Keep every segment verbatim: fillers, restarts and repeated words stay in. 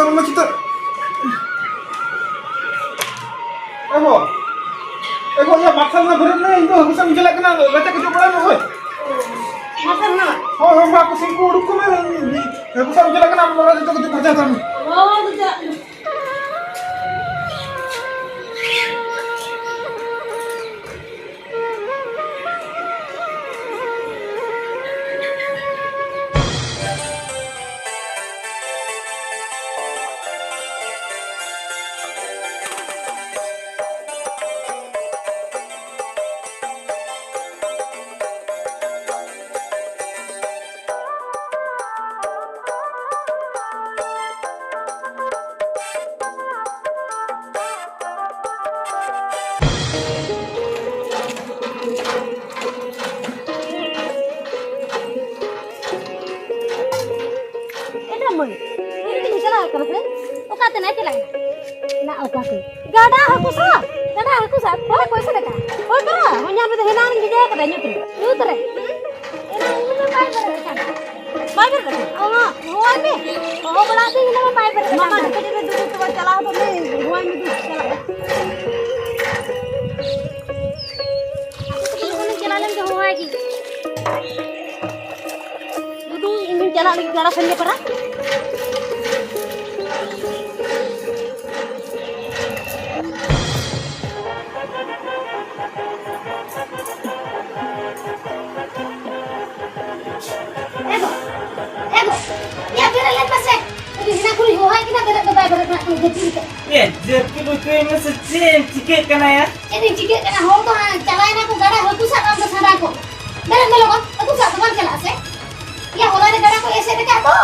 ᱚᱱᱟ ᱪᱤᱛᱟᱹᱨ᱾ ᱮ ᱜᱚ, ᱮ ᱜᱚ, ᱭᱟ, ᱢᱟᱨᱥᱟᱞ ᱱᱟ ᱵᱮᱨᱮᱫ ᱢᱮ, ᱤᱧ ᱫᱚ ᱦᱟᱹᱠᱩ ᱥᱟᱵ ᱤᱧ ᱪᱟᱞᱟᱜ ᱠᱟᱱᱟ, ᱜᱟᱛᱮ ᱠᱚ ᱡᱚᱢ ᱵᱟᱲᱟᱭ ᱢᱮ, ᱦᱳᱭ᱾ ᱢᱟᱨᱥᱟᱞ ᱱᱟ? ᱦᱳᱭ, ᱦᱳᱭ, ᱢᱟ, ᱦᱟᱹᱠᱩ ᱥᱤᱢ ᱠᱚ ᱩᱰᱩᱠ ᱠᱚ ᱢᱮ, ᱦᱟᱹᱠᱩ ᱥᱟᱵ ᱤᱧ ᱪᱟᱞᱟᱜ ᱠᱟᱱᱟ, ᱟᱢ ᱞᱚᱲᱟ ᱡᱚᱛᱚ ᱠᱚ ᱫᱩ ᱵᱷᱟᱡᱟ ᱛᱟᱢ᱾ ᱦᱳᱭ, ᱫᱩ ᱪᱟᱞᱟᱜ ᱠᱟᱱᱟ᱾ ᱮᱴᱟᱜ ᱢᱟᱹᱭ, ᱤᱧ ᱫᱚᱧ ᱪᱟᱞᱟᱣ ᱠᱟᱱᱟ ᱥᱮ? ᱚᱠᱟᱛᱮ ᱱᱟᱭ ᱪᱟᱞᱟᱜ ᱠᱟᱱᱟ? ᱱᱟ ᱚᱠᱟᱛᱮ? ᱜᱟᱰᱟ ᱦᱟᱹᱠᱩ ᱥᱟᱵ, ᱜᱟᱰᱟ ᱦᱟᱹᱠᱩ ᱥᱟᱵ, ᱯᱚᱭᱥᱟ ᱠᱚ ᱮᱥᱮᱫ ᱟᱠᱟᱫ᱾ ᱦᱳᱭ ᱛᱚᱨᱟ, ᱦᱚᱧᱦᱟᱨ ᱢᱤᱫ ᱫᱚ ᱦᱮᱱᱟᱝ ᱨᱤᱧ ᱵᱷᱮᱡᱟ ᱟᱠᱟᱫᱟ ᱧᱩᱛ ᱨᱮ, ᱧᱩᱛ ᱨᱮ᱾ ᱮᱱᱟᱝ ᱩᱱᱤ ᱢᱟ ᱵᱟᱭ ᱵᱮᱨᱮᱫ ᱟᱠᱟᱱ᱾ ᱵᱟᱭ ᱵᱮᱨᱮᱫ ᱟᱠᱟᱱ? ᱚ, ᱦᱚᱦᱚ ᱟᱭ ᱢᱮ᱾ ᱦᱚᱦᱚ ᱵᱟᱲᱟ ᱟᱹᱫᱤᱧ, ᱤᱱᱟᱹ ᱢᱟ ᱵᱟᱭ ᱵᱮᱨᱮᱫ ᱟᱠᱟᱱ᱾ ᱢᱟᱢᱟ, ᱱᱤᱛᱚᱜ ᱡᱩᱫᱤ ᱫᱩᱲᱩᱵ ᱛᱮ ᱵᱟᱭ ᱪᱟᱞᱟᱣ ᱦᱚᱫᱚᱜ ᱢᱮ, ᱦᱚᱦᱚ ᱟᱭ ᱢᱮ ᱫᱩ, ᱪᱟᱞᱟᱜ ᱢᱮ᱾ ᱟᱯᱮ ᱛᱮᱜᱮ ᱞᱚᱜᱚᱱ ᱤᱧ ᱪᱟᱞᱟᱣ ᱞᱮᱱ ᱜᱮ, ᱦᱚᱦᱚ ᱟᱭ ᱜᱤᱧ᱾ ᱫᱩᱫᱩ, ᱤᱧ ᱦᱚᱸᱧ ᱪᱟᱞᱟᱜ ᱞᱟᱹᱜᱤᱫ ᱜᱟᱰᱟ ᱥᱮᱱ ᱜᱮ ᱯᱟᱨᱟ᱾ ᱮ ᱜᱚ, ᱮ ᱜᱚ, ᱭᱟ, ᱵᱮᱨᱮᱫ ᱞᱮᱱ ᱢᱮᱥᱮ᱾ ᱟᱹᱰᱤ ᱦᱮᱱᱟ ᱠᱷᱚᱱᱤᱧ ᱦᱚᱦᱚᱭᱮᱫ ᱠᱤᱱᱟ, ᱵᱮᱨᱮᱫ ᱫᱚ ᱵᱟᱭ ᱵᱮᱨᱮᱫ ᱠᱟᱱᱟ, ᱡᱟᱹᱯᱤᱫ ᱠᱟᱜ᱾ ᱮ, ᱡᱟᱹᱯᱤᱫ ᱦᱚᱪᱚᱭ ᱢᱮᱥᱮ, ᱪᱮᱫ ᱮᱢ ᱪᱤᱠᱟᱹᱜ ᱠᱟᱱᱟ ᱭᱟ? ᱪᱮᱫ ᱤᱧ ᱪᱤᱠᱟᱹᱜ ᱠᱟᱱᱟ? ᱦᱚᱲ ᱫᱚ ᱦᱟᱸᱜ ᱪᱟᱞᱟᱣᱮᱱᱟ ᱠᱚ ᱜᱟᱰᱟ ᱦᱟᱹᱠᱩ ᱥᱟᱵ, ᱟᱢ ᱫᱚ ᱥᱟᱸᱰᱟ ᱠᱚ᱾ ᱵᱮᱨᱮᱫ ᱢᱮ ᱞᱚᱜᱚᱱ, ᱦᱟᱹᱠᱩ ᱥᱟᱵ ᱫᱚ ᱵᱟᱢ ᱪᱟᱞᱟᱜᱼᱟ ᱥᱮ? ᱭᱟ, ᱦᱚᱞᱟ ᱨᱮ ᱜᱟᱰᱟ ᱠᱚ ᱮᱥᱮᱫ ᱟᱠᱟᱫ ᱫᱚ᱾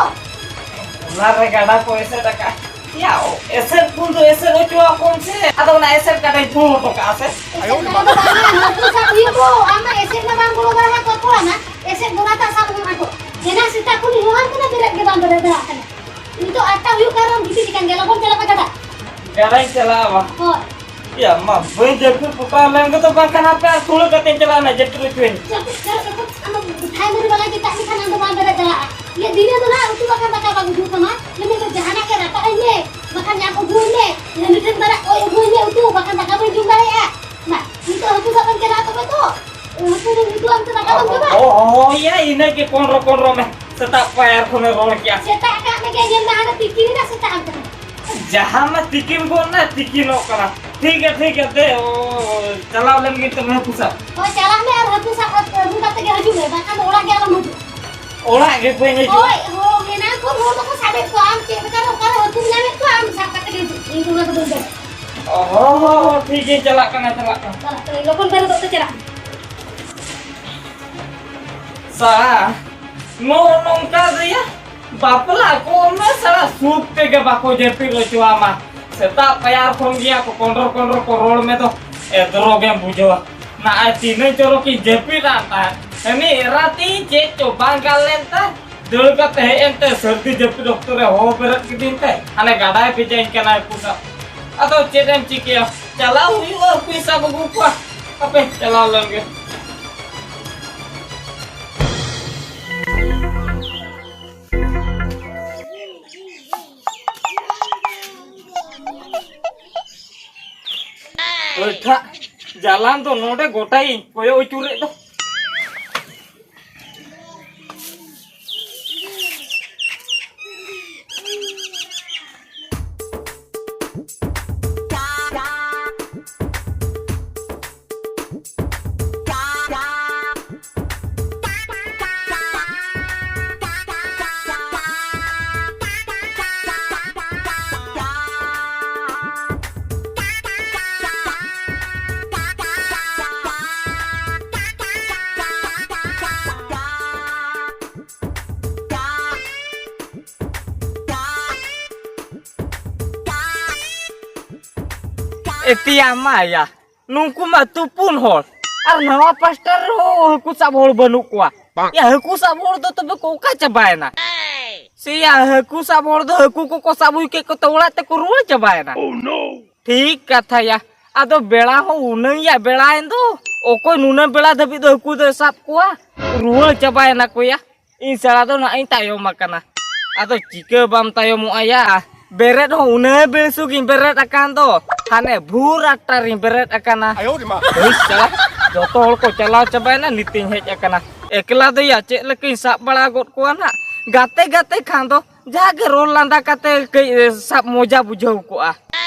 ᱦᱚᱞᱟ ᱨᱮ ᱜᱟᱰᱟ ᱠᱚ ᱮᱥᱮᱫ ᱟᱠᱟᱫ? ᱭᱟ, ᱮᱥᱮᱫ ᱠᱷᱚᱱ ᱫᱚ ᱮᱥᱮᱫ ᱦᱚᱪᱚᱣᱟᱜ ᱠᱚᱢ ᱥᱮ, ᱟᱫᱚ ᱚᱱᱟ ᱮᱥᱮᱫ ᱜᱟᱰᱟᱧ ᱯᱷᱩᱲ ᱦᱚᱴᱚ ᱠᱟᱜᱼᱟ ᱥᱮ? ᱮᱥᱮᱫ ᱜᱟᱰᱟ ᱫᱚ ᱵᱟᱝᱟ, ᱦᱟᱹᱠᱩ ᱥᱟᱵ ᱦᱩᱭᱩᱜ ᱫᱚ᱾ ᱟᱢ ᱢᱟ ᱮᱥᱮᱫ ᱢᱟ ᱵᱟᱢ ᱜᱚᱲᱚ ᱵᱟᱲᱟ ᱟᱠᱟᱫ ᱠᱚᱣᱟ, ᱟᱢ ᱢᱟ ᱮᱥᱮᱫ ᱜᱚᱲᱟ ᱛᱮ ᱥᱟᱵ ᱦᱚᱸ ᱟᱠᱚ᱾ ᱮᱱᱟᱝ ᱥᱮᱛᱟᱜ ᱠᱷᱚᱱ ᱦᱚᱦᱚᱣᱟᱢ ᱠᱟᱱᱟ, ᱵᱮᱨᱮᱫ ᱜᱮ ᱵᱟᱢ ᱵᱮᱨᱮᱫ ᱫᱟᱲᱮᱭᱟᱜ ᱠᱟᱱᱟ᱾ ᱱᱤᱛᱚᱜ ᱟᱴ ᱴᱟ ᱦᱩᱭᱩᱜ ᱠᱟᱱ ᱨᱮᱦᱚᱸᱢ ᱜᱤᱛᱤᱡ ᱟᱠᱟᱱ ᱜᱮᱭᱟ, ᱞᱚᱜᱚᱱ ᱪᱟᱞᱟᱜ ᱢᱮ ᱜᱟᱰᱟ᱾ ᱜᱟᱰᱟᱧ ᱪᱟᱞᱟᱜᱼᱟ ᱵᱟ᱾ ᱦᱳᱭ᱾ ᱭᱟ, ᱢᱟ, ᱵᱟᱹᱧ ᱡᱟᱹᱯᱤᱫ ᱯᱚᱴᱟᱣ ᱞᱮᱱ ᱜᱮ ᱛᱚ, ᱵᱟᱝᱠᱷᱟᱱ ᱦᱟᱯᱮ ᱟᱨ ᱥᱩᱲᱟᱹ ᱠᱟᱛᱮᱧ ᱪᱟᱞᱟᱜᱼᱟ, ᱱᱟ ᱡᱟᱹᱯᱤᱫ ᱦᱚᱪᱚᱭᱤᱧ᱾ ᱡᱟᱹᱯᱤᱫ ᱡᱟᱹᱨᱩᱲ ᱠᱟᱛᱮ ᱟᱢ ᱫᱚ ᱯᱷᱟᱭ ᱢᱟᱹᱨᱤ ᱵᱟᱞᱟ ᱪᱮᱛᱟᱜ ᱞᱮᱠᱷᱟᱱ ᱟᱢ ᱫᱚ ᱵᱟᱢ ᱵᱮᱨᱮᱫ ᱫᱟᱲᱮᱭᱟᱜᱼᱟ᱾ ᱤᱭᱟᱹ, ᱫᱤᱱᱟᱹᱢ ᱫᱚ ᱱᱟᱜ ᱩᱛᱩ ᱵᱟᱠᱷᱟᱱ ᱫᱟᱠᱟ ᱵᱟᱝ ᱩᱛᱩ ᱛᱟᱢᱟ᱾ ᱞᱟᱹᱭ ᱢᱮ, ᱡᱟᱦᱟᱱᱟᱜ ᱜᱮ ᱨᱟᱯᱟᱜ ᱟᱹᱧ ᱢᱮ, ᱵᱟᱠᱷᱟᱱ ᱧᱟᱢ ᱟᱹᱜᱩ ᱟᱹᱧ ᱢᱮ, ᱢᱤᱫᱴᱮᱱ ᱵᱟᱨᱭᱟ ᱠᱚᱭ ᱟᱹᱜᱩ ᱟᱹᱧ ᱢᱮ ᱩᱛᱩ, ᱵᱟᱠᱷᱟᱱ ᱫᱟᱠᱟ ᱵᱟᱹᱧ ᱡᱚᱢ ᱫᱟᱲᱮᱭᱟᱜᱼᱟ᱾ ᱢᱟ, ᱱᱤᱛᱚᱜ ᱦᱟᱹᱠᱩ ᱥᱟᱵ ᱮᱢ ᱪᱟᱞᱟᱜ ᱛᱚᱵᱮ ᱛᱚ᱾ ᱦᱟᱹᱠᱩ ᱫᱚ ᱩᱛᱩ ᱟᱢ ᱛᱮ ᱫᱟᱠᱟ ᱵᱟᱢ ᱡᱚᱢᱟ? ᱚ, ᱦᱳᱭ ᱭᱟ, ᱤᱱᱟᱹ ᱜᱮ ᱠᱚᱱᱨᱚ ᱠᱚᱱᱨᱚ ᱢᱮ᱾ ᱥᱮᱛᱟᱜ ᱯᱟᱭᱟᱨ ᱠᱷᱚᱱᱮ ᱨᱚᱲ ᱠᱮᱜᱼᱟ᱾ ᱥᱮᱛᱟᱜ ᱠᱟᱜ ᱢᱮ ᱜᱮ, ᱧᱮᱞ ᱢᱮ ᱦᱟᱱᱮ ᱛᱤᱠᱤᱱ ᱮᱱᱟ, ᱥᱮᱛᱟᱜ ᱟᱢ ᱠᱟᱱᱟ᱾ ᱡᱟᱦᱟᱸ ᱢᱟ ᱛᱤᱠᱤᱱ ᱜᱚᱫ ᱱᱟ, ᱛᱤᱠᱤᱱᱚᱜ ᱠᱟᱱᱟ᱾ ᱴᱷᱤᱠ ᱜᱮᱭᱟ, ᱴᱷᱤᱠ ᱜᱮᱭᱟ, ᱫᱮ, ᱚ, ᱪᱟᱞᱟᱣ ᱞᱮᱱ ᱜᱤᱧ ᱛᱚᱵᱮ ᱦᱟᱹᱠᱩ ᱥᱟᱵ᱾ ᱦᱳᱭ, ᱪᱟᱞᱟᱜ ᱢᱮ ᱟᱨ ᱦᱟᱹᱠᱩ ᱥᱟᱵ ᱟᱹᱜᱩ ᱠᱟᱛᱮ ᱜᱮ ᱦᱤᱡᱩᱜ ᱢᱮ, ᱵᱟᱠᱷᱟᱱ ᱫᱚ ᱚᱲᱟᱜ ᱜᱮ ᱟᱞᱚᱢ ᱦᱤᱡᱩᱜᱼᱟ᱾ ᱚᱲᱟᱜ ᱜᱮ ᱵᱟᱹᱧ ᱦᱤᱡᱩᱜᱼᱟ᱾ ᱦᱳᱭ, ᱦᱳᱭ, ᱮᱱᱟᱝ ᱠᱷᱚᱱ ᱦᱚᱲ ᱫᱚᱠᱚ ᱥᱟᱵᱮᱫ ᱠᱚᱣᱟ, ᱟᱢ ᱪᱮᱫ ᱞᱮᱠᱟ ᱨᱮ ᱚᱠᱟᱨᱮ ᱦᱟᱹᱠᱩᱢ ᱧᱟᱢᱮᱫ ᱠᱚᱣᱟ, ᱟᱢ ᱥᱟᱵ ᱠᱟᱛᱮ ᱜᱮ ᱦᱤᱡᱩᱜ ᱢᱮ, ᱤᱧ ᱫᱚ ᱚᱱᱟ ᱫᱚ ᱵᱟᱹᱧ ᱵᱟᱲᱟᱭᱟ᱾ ᱚ, ᱦᱚᱸ, ᱦᱚᱸ, ᱦᱚᱸ, ᱴᱷᱤᱠ ᱜᱮ, ᱪᱟᱞᱟᱜ ᱠᱟᱱᱟ, ᱪᱟᱞᱟᱜ ᱠᱟᱱᱟ᱾ ᱪᱟᱞᱟᱜ ᱠᱟᱱᱟ, ᱞᱚᱜᱚᱱ ᱵᱮᱨᱮᱫᱚᱜ ᱛᱮ ᱪᱟᱞᱟᱜ ᱢᱮ᱾ ᱥᱟ, ᱱᱚᱜᱼᱚ ᱱᱚᱝᱠᱟ ᱜᱮᱭᱟ᱾ ᱵᱟᱯᱞᱟ ᱠᱚ ᱢᱮ ᱥᱟᱞᱟ, ᱥᱩᱠ ᱛᱮᱜᱮ ᱵᱟᱠᱚ ᱡᱟᱹᱯᱤᱫ ᱦᱚᱪᱚᱣᱟᱢᱟ᱾ ᱥᱮᱛᱟᱜ ᱯᱟᱭᱟᱨ ᱠᱷᱚᱱ ᱜᱮᱭᱟ ᱠᱚ ᱠᱚᱸᱰᱨᱚ ᱠᱚᱸᱰᱨᱚ ᱠᱚ ᱨᱚᱲ ᱢᱮ ᱫᱚ, ᱮᱫᱽᱨᱚ ᱜᱮᱢ ᱵᱩᱡᱷᱟᱹᱣᱟ᱾ ᱱᱚᱜᱼᱚᱭ ᱛᱤᱱᱟᱹᱜ ᱪᱚᱨᱚᱠᱤᱧ ᱡᱟᱹᱯᱤᱫ ᱟᱱ ᱛᱟᱦᱮᱸᱫ, ᱦᱟᱹᱱᱤ ᱮᱨᱟ ᱛᱤᱧ ᱪᱮᱫ ᱪᱚ ᱵᱟᱝ ᱜᱟᱱ ᱞᱮᱱ ᱛᱟᱭ, ᱫᱟᱹᱲ ᱠᱟᱛᱮ ᱦᱮᱡ ᱮᱱᱛᱮ ᱥᱟᱹᱨᱫᱤ ᱡᱟᱹᱯᱤᱫ ᱚᱠᱛᱚ ᱨᱮ ᱦᱚᱦᱚ ᱵᱮᱨᱮᱫ ᱠᱤᱫᱤᱧ ᱛᱮ, ᱦᱟᱱᱮ ᱜᱟᱰᱟᱭ ᱵᱷᱮᱡᱟᱧ ᱠᱟᱱᱟ ᱦᱟᱹᱠᱩ ᱥᱟᱵ᱾ ᱟᱫᱚ ᱪᱮᱫ ᱮᱢ ᱪᱤᱠᱟᱹᱭᱟ, ᱪᱟᱞᱟᱣ ᱦᱩᱭᱩᱜᱼᱟ ᱦᱟᱹᱠᱩ ᱥᱟᱵ ᱟᱹᱜᱩ ᱠᱚᱣᱟ᱾ ᱦᱟᱯᱮ, ᱪᱟᱞᱟᱣ ᱞᱮᱱ ᱜᱮ᱾ ᱟᱹᱴᱷᱟᱜ ᱡᱟᱞᱟᱢ ᱫᱚ ᱱᱚᱰᱮ ᱜᱚᱴᱟᱭᱤᱧ ᱠᱚᱭᱚᱜ ᱟᱹᱪᱩᱨᱮᱫ ᱫᱚ᱾ ᱮᱛᱤᱭᱟ ᱢᱟᱭᱟ, ᱱᱩᱠᱩ ᱢᱟ ᱛᱩᱯᱩᱱ ᱦᱚᱲ, ᱟᱨ ᱱᱟᱣᱟ ᱯᱟᱥᱴᱟ ᱨᱮᱦᱚᱸ ᱦᱟᱹᱠᱩ ᱥᱟᱵ ᱦᱚᱲ ᱵᱟᱹᱱᱩᱜ ᱠᱚᱣᱟ᱾ ᱭᱟ, ᱦᱟᱹᱠᱩ ᱥᱟᱵ ᱦᱚᱲ ᱫᱚ ᱛᱚᱵᱮ ᱠᱚ ᱚᱠᱟ ᱪᱟᱵᱟᱭᱮᱱᱟ? ᱥᱮᱭᱟ, ᱦᱟᱹᱠᱩ ᱥᱟᱵ ᱦᱚᱲ ᱫᱚ ᱦᱟᱹᱠᱩ ᱠᱚᱠᱚ ᱥᱟᱵ ᱦᱩᱭ ᱠᱮᱫ ᱠᱚᱛᱮ ᱚᱲᱟᱜ ᱛᱮᱠᱚ ᱨᱩᱣᱟᱹᱲ ᱪᱟᱵᱟᱭᱮᱱᱟ᱾ ᱴᱷᱤᱠ ᱠᱟᱛᱷᱟ ᱭᱟ᱾ ᱟᱫᱚ ᱵᱮᱲᱟ ᱦᱚᱸ ᱩᱱᱟᱹᱝ ᱭᱟ ᱵᱮᱲᱟᱭᱮᱱ ᱫᱚ, ᱚᱠᱚᱭ ᱱᱩᱱᱟᱹᱝ ᱵᱮᱲᱟ ᱫᱷᱟᱹᱵᱤᱡ ᱫᱚ ᱦᱟᱹᱠᱩ ᱫᱚᱭ ᱥᱟᱵ ᱠᱚᱣᱟ? ᱨᱩᱣᱟᱹᱲ ᱪᱟᱵᱟᱭᱮᱱᱟ ᱠᱚ ᱭᱟ᱾ ᱤᱧ ᱥᱟᱞᱟ ᱫᱚ ᱱᱟᱜ ᱤᱧ ᱛᱟᱭᱚᱢ ᱟᱠᱟᱱᱟ᱾ ᱟᱫᱚ ᱪᱤᱠᱟᱹ ᱵᱟᱢ ᱛᱟᱭᱚᱢᱚᱜᱼᱟ ᱭᱟ? ᱵᱮᱨᱮᱫ ᱦᱚᱸ ᱩᱱᱟᱹᱜ ᱵᱮᱥᱩᱜ ᱤᱧ ᱵᱮᱨᱮᱫ ᱟᱠᱟᱱ ᱫᱚ, ᱦᱟᱱᱮ ᱵᱷᱳᱨ ᱟᱴ ᱴᱟ ᱨᱤᱧ ᱵᱮᱨᱮᱫ ᱟᱠᱟᱱᱟ᱾ ᱦᱩᱭ ᱥᱟᱞᱟ, ᱡᱚᱛᱚ ᱦᱚᱲ ᱠᱚ ᱪᱟᱞᱟᱣ ᱪᱟᱵᱟᱭᱮᱱᱟ, ᱱᱤᱛᱤᱧ ᱦᱮᱡ ᱟᱠᱟᱱᱟ᱾ ᱮᱠᱞᱟ ᱫᱚ ᱭᱟ ᱪᱮᱫ ᱞᱮᱠᱟᱧ ᱥᱟᱵ ᱵᱟᱲᱟ ᱜᱚᱫ ᱠᱚᱣᱟ ᱱᱟᱜ᱾ ᱜᱟᱛᱮ ᱜᱟᱛᱮ ᱠᱷᱟᱱ ᱫᱚ ᱡᱟᱜᱮ ᱨᱚᱲ ᱞᱟᱸᱫᱟ ᱠᱟᱛᱮ ᱠᱟᱹᱡ, ᱮ, ᱥᱟᱵ ᱢᱚᱡᱟ ᱵᱩᱡᱷᱟᱹᱣ ᱠᱚᱜᱼᱟ᱾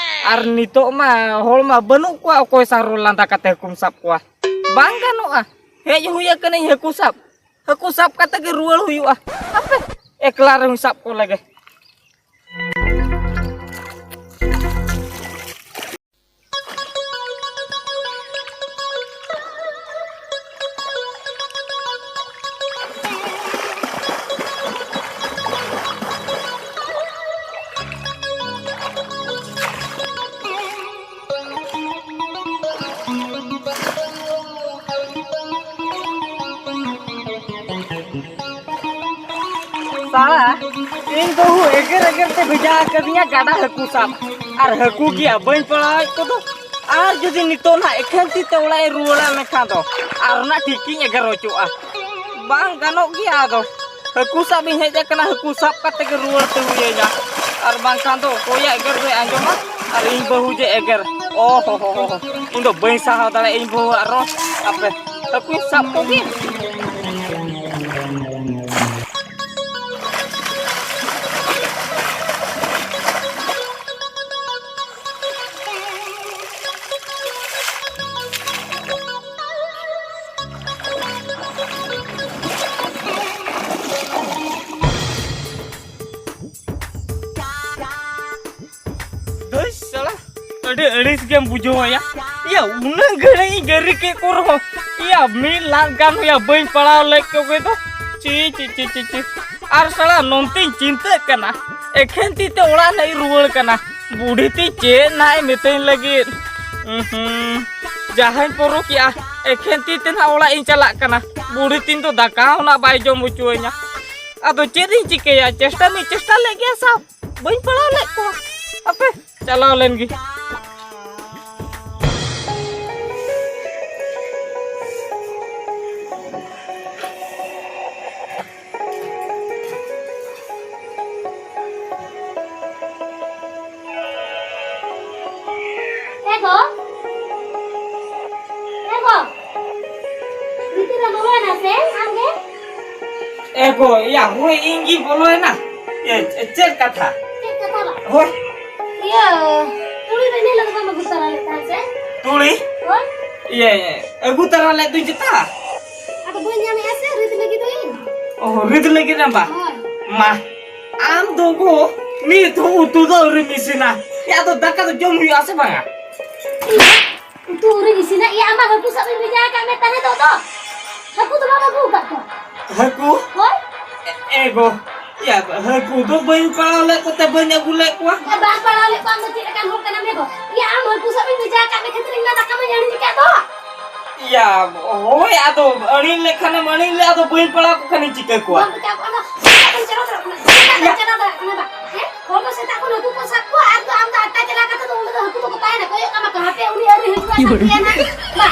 ᱟᱨ ᱱᱤᱛᱚᱜ ᱢᱟ ᱦᱚᱲ ᱢᱟ ᱵᱟᱹᱱᱩᱜ ᱠᱚᱣᱟ, ᱚᱠᱚᱭ ᱥᱟᱶ ᱨᱚᱲ ᱞᱟᱸᱫᱟ ᱠᱟᱛᱮ ᱦᱟᱹᱠᱩᱢ ᱥᱟᱵ ᱠᱚᱣᱟ? ᱵᱟᱝ ᱜᱟᱱᱚᱜᱼᱟ᱾ ᱦᱮᱡ ᱦᱩᱭ ᱟᱠᱟᱱᱟᱹᱧ ᱦᱟᱹᱠᱩ ᱥᱟᱵ᱾ ᱦᱟᱹᱠᱩ ᱥᱟᱵ ᱠᱟᱛᱮ ᱜᱮ ᱨᱩᱣᱟᱹᱲ ᱦᱩᱭᱩᱜᱼᱟ᱾ ᱦᱟᱯᱮ, ᱮᱠᱞᱟ ᱨᱮᱦᱚᱸᱧ ᱥᱟᱵ ᱠᱚ ᱞᱮᱜᱮ᱾ ᱥᱟᱞᱟ, ᱤᱧ ᱵᱟᱹᱦᱩ ᱮᱜᱮᱨ ᱮᱜᱮᱨ ᱛᱮ ᱵᱷᱮᱡᱟ ᱟᱠᱟᱫᱤᱧᱟ ᱜᱟᱰᱟ ᱦᱟᱹᱠᱩ ᱥᱟᱵ᱾ ᱟᱨ ᱦᱟᱹᱠᱩ ᱜᱮᱭᱟ ᱵᱟᱹᱧ ᱯᱟᱲᱟᱣᱮᱫ ᱠᱚᱫᱚ᱾ ᱟᱨ ᱡᱩᱫᱤ ᱱᱤᱛᱚᱜ ᱱᱟᱦᱟᱜ ᱮᱠᱷᱮᱱ ᱛᱤ ᱛᱮ ᱚᱲᱟᱜ ᱤᱧ ᱨᱩᱣᱟᱹᱲᱟ ᱢᱮᱱᱠᱷᱟᱱ ᱫᱚ ᱟᱨ ᱚᱱᱟ ᱴᱷᱤᱠᱤᱧ ᱮᱜᱮᱨ ᱦᱚᱪᱚᱜᱼᱟ᱾ ᱵᱟᱝ ᱜᱟᱱᱚᱜ ᱜᱮᱭᱟ ᱟᱫᱚ᱾ ᱦᱟᱹᱠᱩ ᱥᱟᱵ ᱤᱧ ᱦᱮᱡ ᱟᱠᱟᱱᱟ, ᱦᱟᱹᱠᱩ ᱥᱟᱵ ᱠᱟᱛᱮ ᱜᱮ ᱨᱩᱣᱟᱹᱲ ᱛᱮ ᱦᱩᱭᱟᱹᱧᱟ᱾ ᱟᱨ ᱵᱟᱝᱠᱷᱟᱱ ᱫᱚ ᱚᱠᱚᱭᱟᱜ ᱮᱜᱮᱨ ᱫᱚᱭ ᱟᱸᱡᱚᱢᱟ? ᱟᱨ ᱤᱧ ᱵᱟᱹᱦᱩ ᱡᱮ ᱮᱜᱮᱨ, ᱚ ᱦᱚ ᱦᱚ ᱦᱚ ᱦᱚ᱾ ᱤᱧ ᱫᱚ ᱵᱟᱹᱧ ᱥᱟᱦᱟᱣ ᱫᱟᱲᱮᱭᱟᱜᱼᱟ ᱤᱧ ᱵᱟᱹᱦᱩᱣᱟᱜ ᱨᱚᱲ᱾ ᱦᱟᱯᱮ, ᱦᱟᱹᱠᱩᱧ ᱥᱟᱵ ᱠᱚᱜᱮ᱾ ᱫᱟᱹᱭ ᱥᱟᱞᱟ, ᱟᱹᱰᱤ ᱟᱹᱲᱤᱥ ᱜᱮᱢ ᱵᱩᱡᱷᱟᱹᱣᱟ ᱭᱟ᱾ ᱭᱟ, ᱩᱱᱟᱹᱜ ᱜᱷᱟᱹᱲᱤᱡ ᱤᱧ ᱜᱟᱹᱨᱤ ᱠᱮᱫ ᱠᱚ ᱨᱮᱦᱚᱸ, ᱭᱟ, ᱢᱤᱫ ᱞᱟᱫ ᱜᱟᱱ ᱦᱚᱸ ᱭᱟ ᱵᱟᱹᱧ ᱯᱟᱲᱟᱣ ᱞᱮᱫ ᱠᱚᱜᱮ ᱫᱚ᱾ ᱪᱤ, ᱪᱤ, ᱪᱤ, ᱪᱤ, ᱪᱤ᱾ ᱟᱨ ᱥᱟᱞᱟ, ᱱᱚᱱᱛᱮᱧ ᱪᱤᱱᱛᱟᱹᱜ ᱠᱟᱱᱟ, ᱮᱠᱷᱮᱱ ᱛᱤ ᱛᱮ ᱚᱲᱟᱜ ᱱᱟᱜ ᱤᱧ ᱨᱩᱣᱟᱹᱲ ᱠᱟᱱᱟ᱾ ᱵᱩᱰᱷᱤ ᱛᱤᱧ ᱪᱮᱫ ᱱᱟᱜ ᱮ ᱢᱤᱛᱟᱹᱧ ᱞᱟᱹᱜᱤᱫ? ᱩᱸᱦᱩᱸ, ᱡᱟᱦᱟᱸᱧ ᱯᱚᱨᱚᱠᱮᱜᱼᱟ, ᱮᱠᱷᱮᱱ ᱛᱤ ᱛᱮ ᱱᱟᱜ ᱚᱲᱟᱜ ᱤᱧ ᱪᱟᱞᱟᱜ ᱠᱟᱱᱟ᱾ ᱵᱩᱰᱷᱤ ᱛᱤᱧ ᱫᱚ ᱫᱟᱠᱟ ᱦᱚᱸ ᱱᱟᱜ ᱵᱟᱭ ᱡᱚᱢ ᱦᱚᱪᱚᱣᱟᱹᱧᱟ᱾ ᱟᱫᱚ ᱪᱮᱫ ᱤᱧ ᱪᱤᱠᱟᱹᱭᱟ? ᱪᱮᱥᱴᱟ ᱢᱤᱧ ᱪᱮᱥᱴᱟ ᱞᱮᱫ ᱜᱮᱭᱟ ᱥᱟᱵ, ᱵᱟᱹᱧ ᱯᱟᱲᱟᱣ ᱞᱮᱫ ᱠᱚᱣᱟ᱾ ᱦᱟᱯᱮ, ᱪᱟᱞᱟᱣ ᱞᱮᱱ ᱜᱮ᱾ ᱜᱚ, ᱮ ᱜᱚ, ᱵᱷᱤᱛᱤᱨ ᱨᱮ ᱵᱚᱞᱚᱭᱮᱱᱟ ᱥᱮ ᱟᱢ ᱜᱮ? ᱮ ᱜᱚ, ᱭᱟ, ᱦᱳᱭ, ᱤᱧ ᱜᱤᱧ ᱵᱚᱞᱚᱭᱮᱱᱟ᱾ ᱮ, ᱪᱮ-, ᱪᱮᱫ ᱠᱟᱛᱷᱟ? ᱪᱮᱫ ᱠᱟᱛᱷᱟ ᱵᱟ? ᱦᱳᱭ᱾ ᱤᱭᱟᱹ, ᱛᱩᱲᱤ ᱫᱚ ᱤᱱᱟᱹ ᱦᱤᱞᱳᱜ ᱫᱚ ᱵᱟᱢ ᱟᱹᱜᱩ ᱛᱟᱨᱟ ᱞᱮᱫ ᱛᱟᱦᱮᱸᱫ ᱥᱮ? ᱛᱩᱲᱤ? ᱦᱳᱭ᱾ ᱤᱭᱟᱹ, ᱤᱭᱟᱹ, ᱟᱹᱜᱩ ᱛᱟᱨᱟ ᱞᱮᱫ ᱫᱩᱧ ᱪᱮᱛᱟ᱾ ᱟᱫᱚ ᱵᱟᱹᱧ ᱧᱟᱢᱮᱫᱼᱟ ᱥᱮ, ᱨᱤᱫ ᱞᱟᱹᱜᱤᱫ ᱫᱚ ᱤᱧ᱾ ᱚ, ᱨᱤᱫ ᱞᱟᱹᱜᱤᱫ ᱮᱢ ᱵᱟ? ᱦᱳᱭ᱾ ᱢᱟ, ᱟᱢ ᱫᱚ ᱜᱚ, ᱱᱤᱛ ᱦᱚᱸ ᱩᱛᱩ ᱫᱚ ᱟᱹᱣᱨᱤᱢ ᱤᱥᱤᱱᱟ᱾ ᱭᱟ, ᱟᱫᱚ ᱫᱟᱠᱟ ᱫᱚ ᱡᱚᱢ ᱦᱩᱭᱩᱜᱼᱟ ᱥᱮ ᱵᱟᱝᱟ? ᱤᱭᱟᱹ, ᱩᱛᱩ ᱟᱹᱣᱨᱤᱧ ᱤᱥᱤᱱᱟ᱾ ᱤᱭᱟᱹ, ᱟᱢ ᱢᱟ ᱦᱟᱹᱠᱩ ᱥᱟᱵ ᱤᱧ ᱵᱷᱮᱡᱟ ᱟᱠᱟᱫ ᱢᱮ ᱛᱟᱦᱮᱸ ᱫᱚ, ᱫᱚ᱾ ᱦᱟᱹᱠᱩ ᱫᱚ ᱵᱟᱢ ᱟᱹᱜᱩ ᱟᱠᱟᱫ ᱠᱚᱣᱟ᱾ ᱦᱟᱹᱠᱩ? ᱦᱳᱭ᱾ ᱮ, ᱮ ᱜᱚ, ᱭᱟ, ᱦᱟᱹᱠᱩ ᱫᱚ ᱵᱟᱹᱧ ᱯᱟᱲᱟᱣ ᱞᱮᱫ ᱠᱚᱛᱮ ᱵᱟᱹᱧ ᱟᱹᱜᱩ ᱞᱮᱫ ᱠᱚᱣᱟ᱾ ᱟᱨ ᱵᱟᱢ ᱯᱟᱲᱟᱣ ᱞᱮᱫ ᱠᱚᱣᱟ, ᱟᱢ ᱫᱚ ᱪᱮᱫ ᱞᱮᱠᱟᱱ ᱦᱚᱲ ᱠᱟᱱᱟᱢ ᱭᱟ ᱜᱚ? ᱤᱭᱟᱹ, ᱟᱢ ᱦᱟᱹᱠᱩ ᱥᱟᱵ ᱤᱧ ᱵᱷᱮᱡᱟ ᱟᱠᱟᱫ ᱢᱮ ᱠᱷᱟᱹᱛᱤᱨ ᱤᱧ ᱢᱟ ᱫᱟᱠᱟ ᱢᱟᱧ ᱟᱹᱲᱤᱥ ᱟᱠᱟᱫ ᱫᱚ᱾ ᱭᱟ, ᱦᱳᱭ, ᱟᱫᱚ ᱟᱹᱲᱤᱥ ᱞᱮᱠᱷᱟᱱᱮᱢ ᱟᱹᱲᱤᱥ ᱞᱮ, ᱟᱫᱚ ᱵᱟᱹᱧ ᱯᱟᱲᱟᱣ ᱠᱚ ᱠᱷᱟᱱᱤᱧ ᱪᱤᱠᱟᱹ ᱠᱚᱣᱟ? ᱵᱟᱢ ᱵᱟᱡᱟᱣ ᱠᱚᱜᱼᱟ, ᱟᱫᱚ ᱥᱮᱛᱟᱜ ᱵᱮᱱ ᱪᱟᱞᱟᱣ ᱫᱟᱲᱮᱭᱟᱜ ᱠᱟᱱᱟ, ᱥᱮᱛᱟᱜ ᱵᱮᱱ ᱪᱟᱞᱟᱣ ᱫᱟᱲᱮᱭᱟᱜ ᱠᱟᱱᱟ ᱵᱟ? ᱦᱮᱸ? ᱦᱚᱲ ᱫᱚ ᱥᱮᱛᱟᱜ ᱠᱷᱚᱱ ᱦᱟᱹᱠᱩ ᱠᱚ ᱥᱟᱵ ᱠᱚᱣᱟ, ᱟᱨ ᱫᱚ ᱟᱢ ᱫᱚ ᱟᱴᱴᱟ ᱪᱟᱞᱟᱣ ᱠᱟᱛᱮ ᱫᱚ ᱚᱸᱰᱮ ᱫᱚ ᱦᱟᱹᱠᱩ ᱫᱚᱠᱚ ᱛᱟᱦᱮᱱᱟ, ᱠᱚᱭᱚᱜ ᱠᱟᱢᱟ ᱠᱚ, ᱦᱟᱯᱮ ᱩᱱᱤ ᱟᱹᱣᱨᱤ ᱦᱤᱡᱩᱜᱼᱟ, ᱥᱟᱵ ᱮᱭᱟ ᱱᱟᱦᱟᱜ᱾ ᱵᱟ᱾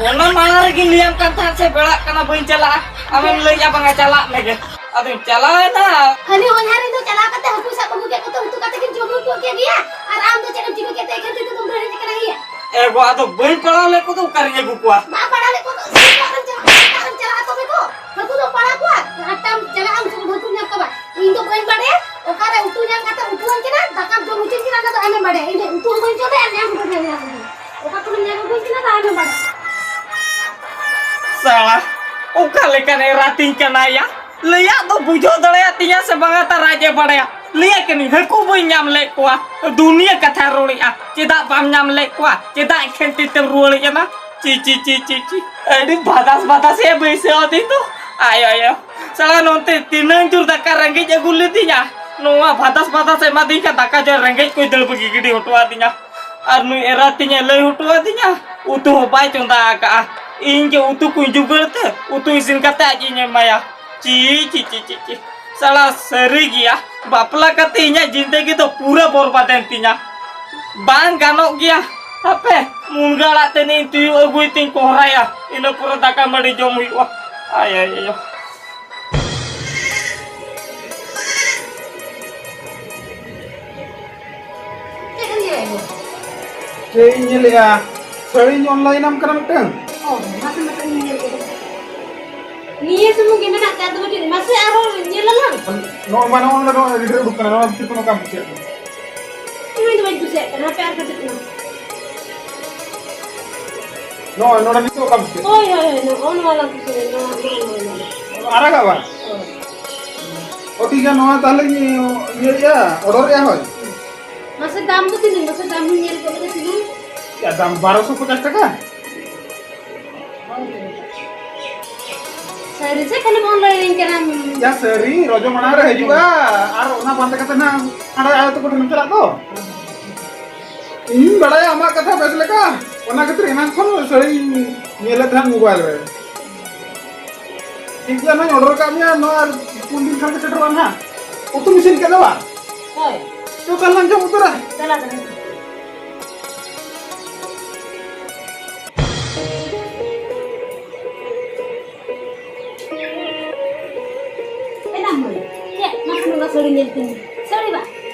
ᱚᱱᱟ ᱢᱟᱲᱟᱝ ᱨᱮᱜᱤᱧ ᱞᱟᱹᱭᱟᱢ ᱠᱟᱱ ᱛᱟᱦᱮᱸᱫ ᱥᱮ ᱵᱮᱲᱟᱜ ᱠᱟᱱᱟ, ᱵᱟᱹᱧ ᱪᱟᱞᱟᱜᱼᱟ᱾ ᱟᱢᱮᱢ ᱞᱟᱹᱭᱮᱫᱼᱟ ᱵᱟᱝᱟ ᱪᱟᱞᱟᱜ ᱢᱮᱜᱮ᱾ ᱟᱫᱚᱧ ᱪᱟᱞᱟᱣᱮᱱᱟ᱾ ᱦᱟᱹᱱᱤ ᱦᱚᱧᱦᱟᱨ ᱤᱧ ᱫᱚ ᱪᱟᱞᱟᱣ ᱠᱟᱛᱮ ᱦᱟᱹᱠᱩ ᱥᱟᱵ ᱟᱹᱜᱩ ᱠᱮᱫ ᱠᱚᱛᱮ ᱩᱛᱩ ᱠᱟᱛᱮ ᱜᱮᱢ ᱡᱚᱢ ᱦᱚᱪᱚ ᱠᱮᱫ ᱜᱮᱭᱟ, ᱟᱨ ᱟᱢ ᱫᱚ ᱪᱮᱫ ᱮᱢ ᱪᱤᱠᱟᱹ ᱠᱮᱫ ᱛᱮ ᱮᱠᱷᱮᱱ ᱛᱤ ᱛᱮᱫᱚᱢ ᱨᱩᱣᱟᱹᱲ ᱦᱮᱡ ᱟᱠᱟᱱᱟ ᱭᱟ? ᱮ ᱜᱚ, ᱟᱫᱚ ᱵᱟᱹᱧ ᱯᱟᱲᱟᱣ ᱞᱮᱫ ᱠᱚᱫᱚ ᱚᱠᱟᱨᱮᱧ ᱟᱹᱜᱩ ᱠᱚᱣᱟ? ᱵᱟᱢ ᱯᱟᱲᱟᱣ ᱞᱮᱫ ᱠᱚᱫᱚ ᱥᱮᱛᱟᱜ ᱨᱮᱢ ᱪᱟᱞᱟᱜ, ᱥᱮᱛᱟᱜ ᱨᱮᱢ ᱪᱟᱞᱟᱜᱼᱟ ᱛᱚᱵᱮ ᱛᱚ᱾ ᱦᱟᱹᱠᱩ ᱫᱚ ᱯᱟᱲᱟᱣ ᱠᱚᱣᱟ, ᱟᱴᱴᱟᱢ ᱪᱟᱞᱟᱜᱼᱟ, ᱩᱱ ᱥᱚᱢᱚᱭ ᱦᱟᱹᱠᱩᱢ ᱧᱟᱢ ᱠᱚᱣᱟ᱾ ᱤᱧ ᱫᱚ ᱵᱟᱹᱧ ᱵᱟᱲᱟᱭᱟ ᱚᱠᱟᱨᱮ ᱩᱛᱩ ᱧᱟᱢ ᱠᱟᱛᱮ ᱩᱛᱩᱣᱟᱹᱧ ᱠᱟᱱᱟ, ᱫᱟᱠᱟᱢ ᱡᱚᱢ ᱦᱚᱪᱚᱧ ᱠᱟᱱᱟ, ᱚᱱᱟ ᱫᱚ ᱟᱢᱮᱢ ᱵᱟᱲᱟᱭᱟ᱾ ᱤᱧ ᱫᱚ ᱩᱛᱩ ᱦᱚᱸ ᱵᱟᱹᱧ ᱡᱚᱢᱮᱫᱼᱟ, ᱧᱟᱢ ᱦᱚᱸ ᱵᱟᱹᱧ ᱧᱟᱢᱮᱫᱼᱟ᱾ ᱚᱠᱟ ᱠᱷᱚᱱᱮᱢ ᱧᱟᱢ ᱟᱹᱜᱩᱣᱟᱹᱧ ᱠᱟᱱᱟ, ᱚᱱᱟ ᱫᱚ ᱟᱢᱮᱢ ᱵᱟᱲᱟᱭᱟ᱾ ᱥᱟᱞᱟ, ᱚᱠᱟ ᱞᱮᱠᱟᱱ ᱮᱨᱟᱛᱤᱧ ᱠᱟᱱᱟᱭᱟ? ᱞᱟᱹᱭᱟᱜ ᱫᱚ ᱵᱩᱡᱷᱟᱹᱣ ᱫᱟᱲᱮᱭᱟᱜ ᱛᱤᱧᱟ ᱥᱮ ᱵᱟᱝᱟ, ᱛᱟᱨ ᱟᱡ ᱮ ᱵᱟᱲᱟᱭᱟ᱾ ᱞᱟᱹᱭᱟᱭ ᱠᱟᱹᱱᱟᱹᱧ, ᱦᱟᱹᱠᱩ ᱵᱟᱹᱧ ᱧᱟᱢ ᱞᱮᱫ ᱠᱚᱣᱟ᱾ ᱫᱩᱱᱤᱭᱟᱹ ᱠᱟᱛᱷᱟᱭ ᱨᱚᱲᱮᱜᱼᱟ, ᱪᱮᱫᱟᱜ ᱵᱟᱢ ᱧᱟᱢ ᱞᱮᱫ ᱠᱚᱣᱟ? ᱪᱮᱫᱟᱜ ᱮᱠᱷᱮᱱ ᱛᱤ ᱛᱮᱢ ᱨᱩᱣᱟᱹᱲ ᱦᱮᱡ ᱮᱱᱟ? ᱪᱤ, ᱪᱤ, ᱪᱤ, ᱪᱤ, ᱪᱤ᱾ ᱟᱹᱰᱤ ᱵᱷᱟᱫᱟᱥ ᱵᱷᱟᱫᱟᱥ ᱮ ᱵᱟᱹᱭᱥᱟᱹᱣ ᱟᱹᱫᱤᱧ ᱫᱚ᱾ ᱟᱭᱳ, ᱟᱭᱳ᱾ ᱥᱟᱞᱟ ᱱᱚᱱᱛᱮ ᱛᱤᱱᱟᱹᱝ ᱡᱳᱨ ᱫᱟᱠᱟ ᱨᱮᱸᱜᱮᱡ ᱟᱹᱜᱩ ᱞᱤᱫᱤᱧᱟ᱾ ᱱᱚᱣᱟ ᱵᱷᱟᱫᱟᱥ ᱵᱷᱟᱫᱟᱥ ᱮᱢᱟᱫᱤᱧ ᱠᱷᱟᱱ ᱫᱟᱠᱟ ᱡᱚᱢ ᱨᱮᱸᱜᱮᱡ ᱠᱚᱭ ᱫᱟᱹᱲ ᱵᱟᱹᱜᱤ ᱜᱤᱰᱤ ᱦᱚᱴᱚ ᱟᱹᱫᱤᱧᱟ᱾ ᱟᱨ ᱱᱩᱭ ᱮᱨᱟ ᱛᱤᱧᱮ ᱞᱟᱹᱭ ᱦᱚᱴᱚ ᱟᱹᱫᱤᱧᱟ, ᱩᱛᱩ ᱦᱚᱸ ᱵᱟᱭ ᱪᱚᱸᱫᱟ ᱟᱠᱟᱜᱼᱟ᱾ ᱤᱧ ᱜᱮ ᱩᱛᱩ ᱠᱚᱧ ᱡᱩᱜᱟᱹᱲ ᱛᱮ, ᱩᱛᱩ ᱤᱥᱤᱱ ᱠᱟᱛᱮ ᱟᱡ ᱤᱧ ᱮᱢᱟᱭᱟ᱾ ᱪᱤ, ᱪᱤ, ᱪᱤ, ᱪᱤ, ᱪᱤ᱾ ᱥᱟᱞᱟ ᱥᱟᱹᱨᱤ ᱜᱮᱭᱟ, ᱵᱟᱯᱞᱟ ᱠᱟᱛᱮ ᱤᱧᱟᱹᱜ ᱡᱤᱱᱫᱮᱜᱤ ᱫᱚ ᱯᱩᱨᱟᱹ ᱵᱚᱨᱵᱟᱫ ᱮᱱ ᱛᱤᱧᱟ᱾ ᱵᱟᱝ ᱜᱟᱱᱚᱜ ᱜᱮᱭᱟ᱾ ᱦᱟᱯᱮ, ᱢᱩᱱᱜᱟᱹ ᱟᱲᱟᱜ ᱛᱮᱱᱤᱧ ᱛᱩᱭᱩ ᱟᱹᱜᱩᱭ ᱛᱤᱧ ᱠᱚᱦᱨᱟᱭᱟ, ᱤᱱᱟᱹ ᱯᱚᱨᱮ ᱫᱟᱠᱟ ᱢᱟᱹᱰᱤ ᱡᱚᱢ ᱦᱩᱭᱩᱜᱼᱟ᱾ ᱟᱭ, ᱟᱭ, ᱟᱭ᱾ ᱪᱮᱫ ᱮᱢ ᱧᱮᱞᱮᱫ ᱠᱚᱣᱟ? ᱪᱮᱫ ᱤᱧ ᱧᱮᱞᱮᱜᱼᱟ? ᱥᱟᱹᱲᱤᱧ online ᱟᱢ ᱠᱟᱱᱟ ᱢᱤᱫᱴᱟᱝ᱾ ᱚ, ᱢᱟᱥᱮ, ᱢᱟᱥᱮ, ᱤᱧ ᱧᱮᱞ ᱠᱮᱫᱟ᱾ ᱱᱤᱭᱟᱹ ᱥᱩᱢᱩᱝ ᱜᱮ ᱢᱮᱱᱟᱜ ᱛᱟᱭ ᱫᱚ ᱵᱟᱹᱪᱩᱜ, ᱢᱟᱥᱮ ᱟᱨᱦᱚᱸ ᱧᱮᱞ ᱟᱞᱟᱝ᱾ ᱱᱚᱜᱼᱚ ᱢᱟ, ᱱᱚᱜᱼᱚ ᱱᱚᱰᱮ ᱱᱚᱣᱟ ᱜᱤᱫᱽᱨᱟᱹ ᱩᱰᱩᱠ ᱠᱟᱱᱟ, ᱱᱚᱣᱟ ᱵᱷᱤᱛᱤᱨ ᱠᱷᱚᱱ ᱚᱠᱟ ᱵᱩᱡᱷᱟᱹᱜ ᱠᱟᱱᱟ? ᱤᱧ ᱫᱚ ᱵᱟᱹᱧ ᱠᱩᱥᱤᱭᱟᱜ ᱠᱟᱱᱟ, ᱦᱟᱯᱮ ᱟᱨ ᱠᱟᱹᱴᱤᱡ ᱪᱩᱞᱩᱝ᱾ ᱱᱚᱜᱼᱚᱭ ᱱᱚᱰᱮ ᱱᱤᱛᱚᱜ ᱚᱠᱟ ᱵᱩᱡᱷᱟᱹᱜ ᱠᱟᱱᱟ? ᱦᱳᱭ, ᱦᱳᱭ, ᱦᱳᱭ, ᱱᱚᱜᱼᱚ ᱱᱚᱣᱟ ᱞᱟᱝ ᱠᱩᱥᱤᱭᱟᱜᱼᱟ, ᱱᱚᱣᱟ, ᱱᱚᱣᱟ, ᱱᱚᱣᱟ, ᱱᱚᱣᱟ᱾ ᱟᱨᱟᱜᱟᱜ ᱵᱟᱝ? ᱦᱳᱭ᱾ ᱚ, ᱴᱷᱤᱠ ᱜᱮᱭᱟ, ᱱᱚᱣᱟ ᱛᱟᱦᱞᱮᱧ ᱤᱭᱟᱹᱭᱮᱜᱼᱟ, orderᱮᱜᱼᱟ, ᱦᱳᱭ᱾ ᱢᱟᱥᱮ ᱫᱟᱢ ᱫᱚ ᱛᱤᱱᱟᱹᱜ? ᱢᱟᱥᱮ ᱫᱟᱢ ᱦᱚᱸ ᱧᱮᱞ ᱜᱚᱫ ᱞᱮᱜᱮ ᱛᱤᱱᱟᱹᱜ? ᱪᱮᱫ ᱫᱟᱢ, ᱵᱟᱨᱚᱥᱚ ᱯᱚᱪᱟᱥ ᱴᱟᱠᱟ? ᱥᱟᱹᱨᱤ ᱥᱮ ᱠᱷᱟᱹᱞᱤᱢ online ᱟᱹᱧ ᱠᱟᱱᱟ? ᱭᱟ, ᱥᱟᱹᱨᱤ, ᱨᱚᱡᱚ ᱢᱟᱲᱟᱝ ᱨᱮ ᱦᱤᱡᱩᱜᱼᱟ, ᱟᱨ ᱚᱱᱟ ᱵᱟᱸᱫᱮ ᱠᱟᱛᱮ ᱱᱟᱜ ᱦᱟᱸᱰᱮ ᱟᱭᱳ ᱛᱟᱠᱚ ᱴᱷᱮᱱ ᱪᱟᱞᱟᱜ ᱫᱚ᱾ ᱤᱧᱤᱧ ᱵᱟᱲᱟᱭᱟ ᱟᱢᱟᱜ ᱠᱟᱛᱷᱟ ᱵᱮᱥ ᱞᱮᱠᱟ, ᱚᱱᱟ ᱠᱷᱟᱹᱛᱤᱨ ᱮᱱᱟᱝ ᱠᱷᱚᱱ ᱥᱟᱹᱲᱤᱧ ᱧᱮᱞᱮᱫ ᱛᱟᱦᱮᱸᱫ mobile ᱨᱮ᱾ ᱴᱷᱤᱠ ᱜᱮᱭᱟ, ᱱᱚᱣᱟᱧ order ᱠᱟᱜ ᱢᱮᱭᱟ, ᱱᱚᱣᱟ ᱟᱨ ᱯᱩᱱ ᱫᱤᱱ ᱠᱷᱟᱱ ᱜᱮ ᱥᱮᱴᱮᱨᱚᱜᱼᱟ ᱱᱟᱦᱟᱜ᱾ ᱩᱛᱩᱢ ᱤᱥᱤᱱ ᱠᱮᱫᱟ ᱵᱟᱝ? ᱦᱳᱭ᱾ ᱪᱚ, ᱛᱟᱦᱞᱮ ᱞᱟᱝ ᱡᱚᱢ ᱩᱛᱟᱹᱨᱟ᱾ ᱪᱟᱞᱟᱜ ᱠᱟᱱᱟ᱾ ᱮᱱᱟ ᱢᱟᱹᱭ, ᱪᱮᱫ? ᱢᱟᱥᱮ ᱱᱚᱣᱟ ᱥᱟᱹᱲᱤ ᱧᱮᱞ ᱛᱤᱧ ᱢᱮ᱾ ᱥᱟᱹᱲᱤ ᱵᱟ?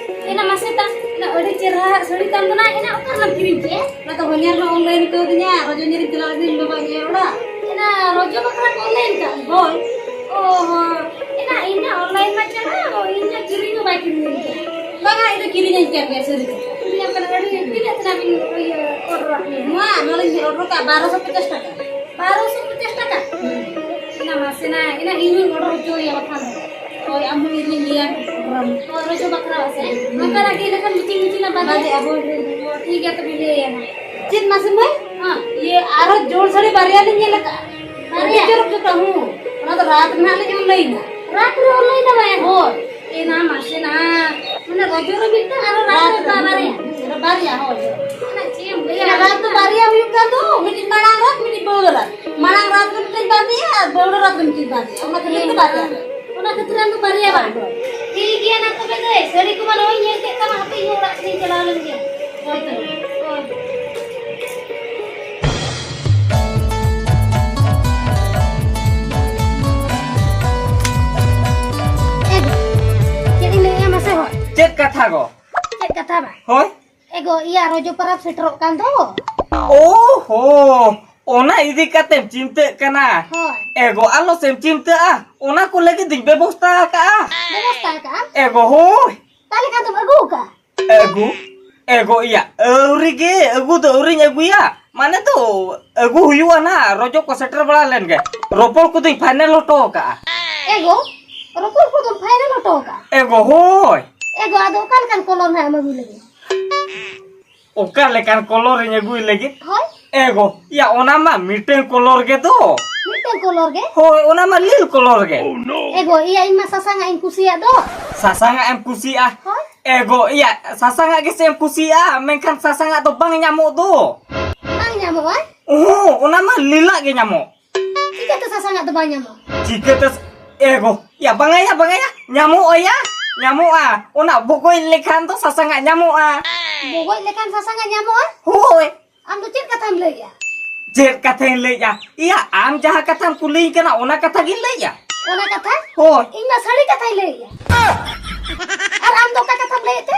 ᱮᱱᱟ ᱢᱟᱥᱮ ᱛᱟ, ᱮᱱᱟ ᱟᱹᱰᱤ ᱪᱮᱦᱨᱟ ᱥᱟᱹᱲᱤ ᱛᱟᱢ ᱫᱚ ᱱᱟ, ᱮᱱᱟ ᱚᱠᱟ ᱨᱮᱱᱟᱢ ᱠᱤᱨᱤᱧ ᱠᱮᱫᱼᱟ? ᱚᱱᱟ ᱛᱚ ᱦᱚᱧᱦᱟᱨ ᱦᱚᱸ online ᱠᱟᱹᱣᱫᱤᱧᱟ, ᱨᱚᱡᱚ ᱧᱮᱞᱤᱧ ᱪᱟᱞᱟᱣ ᱞᱮᱱᱟ ᱤᱧ ᱵᱟᱵᱟ ᱧᱮᱞ ᱚᱲᱟᱜ᱾ ᱮᱱᱟ ᱨᱚᱡᱚ ᱵᱟᱠᱷᱨᱟ ᱠᱚ online ᱠᱟᱜ? ᱦᱳᱭ᱾ ᱚ ᱦᱚᱸ, ᱮᱱᱟ ᱤᱧ ᱢᱟ online ᱢᱟ ᱪᱟᱞᱟᱣ, ᱤᱧ ᱢᱟ ᱠᱤᱨᱤᱧ ᱦᱚᱸ ᱵᱟᱭ ᱠᱤᱨᱤᱧ ᱠᱮᱫ᱾ ᱵᱟᱝᱟ, ᱤᱧ ᱫᱚ ᱠᱤᱨᱤᱧ ᱟᱹᱧ ᱠᱟᱱ ᱜᱮᱭᱟ ᱥᱟᱹᱲᱤ ᱫᱚ᱾ ᱠᱤᱨᱤᱧ ᱟᱢ ᱠᱟᱱᱟ, ᱟᱹᱰᱤ ᱛᱤᱱᱟᱹᱜ ᱛᱮᱱᱟᱜ ᱵᱤᱱ ᱤᱭᱟᱹ order ᱟᱫ ᱞᱤᱧᱟ? ᱱᱚᱣᱟ, ᱱᱚᱣᱟ ᱞᱤᱧ order ᱠᱟᱜᱼᱟ ᱵᱟᱨᱚᱥᱚ ᱯᱚᱪᱟᱥ ᱴᱟᱠᱟ᱾ ᱵᱟᱨᱚᱥᱚ ᱯᱚᱪᱟᱥ ᱴᱟᱠᱟ? ᱦᱩᱸ᱾ ᱮᱱᱟ ᱢᱟᱥᱮ ᱱᱟ, ᱮᱱᱟ ᱤᱧᱤᱧ order ᱦᱚᱪᱚᱭᱟ ᱵᱟᱠᱷᱟᱱ ᱫᱚ᱾ ᱦᱳᱭ, ᱟᱢ ᱦᱚᱸ ᱤᱧᱤᱧ ᱞᱟᱹᱭᱟ, order ᱟᱢ᱾ ᱦᱳᱭ, ᱨᱚᱡᱚ ᱵᱟᱠᱷᱨᱟ ᱥᱮ? ᱦᱩᱸ᱾ ᱱᱚᱝᱠᱟᱱᱟᱜ ᱜᱮ ᱤᱱᱟᱹ ᱠᱷᱟᱱ meeting meeting ᱞᱮ ᱵᱟᱸᱫᱮᱭᱟ᱾ ᱵᱟᱸᱫᱮᱭᱟ, ᱦᱳᱭ, ᱦᱳᱭ, ᱦᱳᱭ᱾ ᱴᱷᱤᱠ ᱜᱮᱭᱟ, ᱛᱚᱵᱮ ᱞᱟᱹᱭ ᱟᱭᱟ ᱦᱟᱸᱜ᱾ ᱪᱮᱫ ᱢᱟᱥᱮ ᱢᱟᱹᱭ? ᱦᱮᱸ᱾ ᱤᱭᱟᱹ, ᱟᱨᱚ ᱡᱳᱲ ᱥᱟᱹᱲᱤ ᱵᱟᱨᱭᱟ ᱞᱤᱧ ᱧᱮᱞ ᱟᱠᱟᱫᱼᱟ᱾ ᱵᱟᱨᱭᱟ? ᱟᱹᱰᱤ ᱪᱚᱨᱚᱠ ᱡᱩᱛᱟ, ᱦᱩᱸ᱾ ᱚᱱᱟ ᱫᱚ ᱨᱟᱛ ᱨᱮ ᱱᱟᱦᱟᱜ ᱞᱤᱧ online ᱟ᱾ ᱨᱟᱛ ᱨᱮ online ᱟᱢ ᱵᱟᱭᱟ? ᱦᱳᱭ᱾ ᱮ ᱱᱟ ᱢᱟᱥᱮ ᱱᱟ᱾ ᱢᱟᱱᱮ ᱨᱚᱡᱚ ᱨᱮ ᱢᱤᱫᱴᱟᱝ ᱟᱨᱚ ᱨᱟᱛ ᱨᱟᱛ ᱨᱮ ᱨᱮ, ᱵᱟᱨᱭᱟ? ᱦᱩᱸ, ᱵᱟᱨᱭᱟ, ᱦᱳᱭ᱾ ᱚᱱᱟ ᱪᱮᱫ ᱮᱢ ᱞᱟᱹᱭᱟ? ᱮᱱᱟ ᱨᱟᱛ ᱫᱚ ᱵᱟᱨᱭᱟ ᱦᱩᱭᱩᱜ ᱠᱟᱱ ᱫᱚ, ᱢᱤᱫᱴᱤᱡ ᱢᱟᱲᱟᱝ ᱨᱟᱛ, ᱢᱤᱫᱴᱤᱡ ᱵᱟᱹᱣᱲᱟᱹ ᱨᱟᱛ᱾ ᱢᱟᱲᱟᱝ ᱨᱟᱛ ᱨᱮ ᱢᱤᱫᱴᱤᱡ ᱵᱟᱸᱫᱮᱭᱟ ᱟᱨ ᱵᱟᱹᱣᱲᱟᱹ ᱨᱟᱛ ᱨᱮ ᱢᱤᱫᱴᱤᱡ ᱵᱟᱸᱫᱮᱭᱟ᱾ ᱚᱱᱟ ᱠᱷᱟᱹᱛᱤᱨ ᱛᱮ ᱵᱟᱨᱭᱟ᱾ ᱚᱱᱟ ᱠᱷᱟᱹᱛᱤᱨ ᱟᱢ ᱫᱚ ᱵᱟᱨᱭᱟ ᱵᱟᱝ? ᱦᱳᱭ, ᱦᱳᱭ᱾ ᱴᱷᱤᱠ ᱜᱮᱭᱟ ᱱᱟ ᱛᱚᱵᱮ ᱫᱟᱹᱭ, ᱥᱟᱹᱲᱤ ᱠᱚᱢᱟ ᱱᱚᱜᱼᱚᱭ ᱧᱮᱞ ᱠᱮᱫ ᱛᱟᱢᱟ, ᱦᱟᱯᱮ ᱤᱧ ᱦᱚᱸ ᱚᱲᱟᱜ ᱥᱮᱫ ᱤᱧ ᱪᱟᱞᱟᱣ ᱞᱮᱱ ᱜᱮ᱾ ᱦᱳᱭ ᱛᱚᱵᱮ, ᱦᱳᱭ᱾ ᱮ, ᱪᱮᱫ ᱤᱧ ᱞᱟᱹᱭᱟ ᱢᱟᱥᱮ ᱦᱳᱭ? ᱪᱮᱫ ᱠᱟᱛᱷᱟ ᱜᱚ? ᱪᱮᱫ ᱠᱟᱛᱷᱟ ᱵᱟᱝ? ᱦᱳᱭ? ᱮ, ᱜᱚ, ᱤᱭᱟ, ᱨᱚᱡᱚ ᱯᱟᱨᱟᱵᱽ ᱥᱮᱴᱮᱨᱚᱜ ᱠᱟᱱ ᱫᱚ᱾ ᱳᱦᱳ, ᱚᱱᱟ ᱤᱫᱤ ᱠᱟᱛᱮᱢ ᱪᱤᱱᱛᱟᱹᱜ ᱠᱟᱱᱟ? ᱦᱳᱭ᱾ ᱮ ᱜᱚ, ᱟᱞᱚ ᱥᱮᱢ ᱪᱤᱱᱛᱟᱹᱜᱼᱟ, ᱚᱱᱟ ᱠᱚ ᱞᱟᱹᱜᱤᱫ ᱤᱧ ᱵᱮᱵᱚᱥᱛᱷᱟ ᱟᱠᱟᱜᱼᱟ᱾ ᱵᱮᱵᱚᱥᱛᱷᱟ ᱟᱠᱟᱜᱼᱟ? ᱮ ᱜᱚ, ᱦᱳᱭ᱾ ᱛᱟᱦᱞᱮ ᱠᱷᱟᱱ ᱫᱚᱢ ᱟᱹᱜᱩ ᱟᱠᱟᱜᱼᱟ? ᱟᱹᱜᱩ? ᱮ ᱜᱚ, ᱤᱭᱟ, ᱟᱹᱣᱨᱤ ᱜᱮ, ᱟᱹᱜᱩ ᱫᱚ ᱟᱹᱣᱨᱤᱧ ᱟᱹᱜᱩᱭᱟ᱾ ᱢᱟᱱᱮ ᱫᱚ ᱟᱹᱜᱩ ᱦᱩᱭᱩᱜᱼᱟ ᱱᱟᱦᱟᱜ, ᱨᱚᱡᱚ ᱠᱚ ᱥᱮᱴᱮᱨ ᱵᱟᱲᱟ ᱞᱮᱱ ᱜᱮ᱾ ᱨᱚᱯᱚᱲ ᱠᱚᱫᱚᱧ ᱯᱷᱟᱭᱱᱮᱞ ᱦᱚᱴᱚ ᱟᱠᱟᱜᱼᱟ᱾ ᱮ ᱜᱚ, ᱨᱚᱯᱚᱲ ᱠᱚᱫᱚᱢ ᱯᱷᱟᱭᱱᱮᱞ ᱦᱚᱴᱚ ᱟᱠᱟᱜᱼᱟ? ᱮ ᱜᱚ, ᱦᱳᱭ᱾ ᱮ ᱜᱚ, ᱟᱫᱚ ᱚᱠᱟ ᱞᱮᱠᱟᱱ ᱠᱚᱞᱚᱨ ᱱᱟᱦᱟᱜ ᱮᱢ ᱟᱹᱜᱩᱭ ᱞᱟᱹᱜᱤᱫ? ᱚᱠᱟ ᱞᱮᱠᱟᱱ ᱠᱚᱞᱚᱨ ᱤᱧ ᱟᱹᱜᱩᱭ ᱞᱟᱹᱜᱤᱫ? ᱦᱳᱭ᱾ ᱮ ᱜᱚ, ᱭᱟ, ᱚᱱᱟ ᱢᱟ ᱢᱤᱫᱴᱟᱝ ᱠᱚᱞᱚᱨ ᱜᱮ ᱫᱚ᱾ ᱢᱤᱫᱴᱟᱝ ᱠᱚᱞᱚᱨ ᱜᱮ? ᱦᱳᱭ, ᱚᱱᱟ ᱢᱟ ᱞᱤᱞ ᱠᱚᱞᱚᱨ ᱜᱮ᱾ ᱮ ᱜᱚ, ᱤᱭᱟ, ᱤᱧ ᱢᱟ ᱥᱟᱥᱟᱝᱟᱜ ᱤᱧ ᱠᱩᱥᱤᱭᱟᱜ ᱫᱚ᱾ ᱥᱟᱥᱟᱝᱟᱜ ᱮᱢ ᱠᱩᱥᱤᱭᱟᱜᱼᱟ? ᱦᱳᱭ᱾ ᱮ ᱜᱚ, ᱤᱭᱟ, ᱥᱟᱥᱟᱝᱟᱜ ᱜᱮᱥᱮ ᱮᱢ ᱠᱩᱥᱤᱭᱟᱜᱼᱟ, ᱢᱮᱱᱠᱷᱟᱱ ᱥᱟᱥᱟᱝᱟᱜ ᱫᱚ ᱵᱟᱝ ᱧᱟᱢᱚᱜ ᱫᱚ᱾ ᱵᱟᱝ ᱧᱟᱢᱚᱜᱼᱟ? ᱚᱦᱚᱸ, ᱚᱱᱟ ᱢᱟ ᱞᱤᱞᱟᱜ ᱜᱮ ᱧᱟᱢᱚᱜ᱾ ᱪᱤᱠᱟᱹᱛᱮ ᱥᱟᱥᱟᱝᱟᱜ ᱫᱚ ᱵᱟᱝ ᱧᱟᱢᱚᱜᱼᱟ? ᱪᱤᱠᱟᱹᱛᱮ ᱥ-, ᱮ ᱜᱚ, ᱭᱟ, ᱵᱟᱝᱟ ᱭᱟ, ᱵᱟᱝᱟ ᱭᱟ, ᱧᱟᱢᱚᱜᱼᱟ ᱭᱟ, ᱧᱟᱢᱚᱜᱼᱟ᱾ ᱚᱱᱟ ᱵᱚᱜᱚᱡ ᱞᱮᱠᱷᱟᱱ ᱫᱚ ᱥᱟᱥᱟᱝᱟᱜ ᱧᱟᱢᱚᱜᱼᱟ᱾ ᱵᱚᱜᱚᱡ ᱞᱮᱠᱷᱟᱱ ᱥᱟᱥᱟᱝᱟᱜ ᱧᱟᱢᱚᱜᱼᱟ? ᱦᱳᱭ᱾ ᱟᱢ ᱫᱚ ᱪᱮᱫ ᱠᱟᱛᱷᱟᱢ ᱞᱟᱹᱭᱮᱜᱼᱟ? ᱪᱮᱫ ᱠᱟᱛᱷᱟᱧ ᱞᱟᱹᱭᱮᱜᱼᱟ? ᱤᱭᱟ, ᱟᱢ ᱡᱟᱦᱟᱸ ᱠᱟᱛᱷᱟᱢ ᱠᱩᱞᱤᱧ ᱠᱟᱱᱟ, ᱚᱱᱟ ᱠᱟᱛᱷᱟ ᱜᱤᱧ ᱞᱟᱹᱭᱮᱜᱼᱟ᱾ ᱚᱱᱟ ᱠᱟᱛᱷᱟ? ᱦᱳᱭ᱾ ᱤᱧ ᱢᱟ ᱥᱟᱹᱲᱤ ᱠᱟᱛᱷᱟᱧ ᱞᱟᱹᱭᱮᱜᱼᱟ᱾ ᱟᱨ ᱟᱢ ᱫᱚ ᱚᱠᱟ ᱠᱟᱛᱷᱟᱢ ᱞᱟᱹᱭᱮᱫ ᱛᱮ?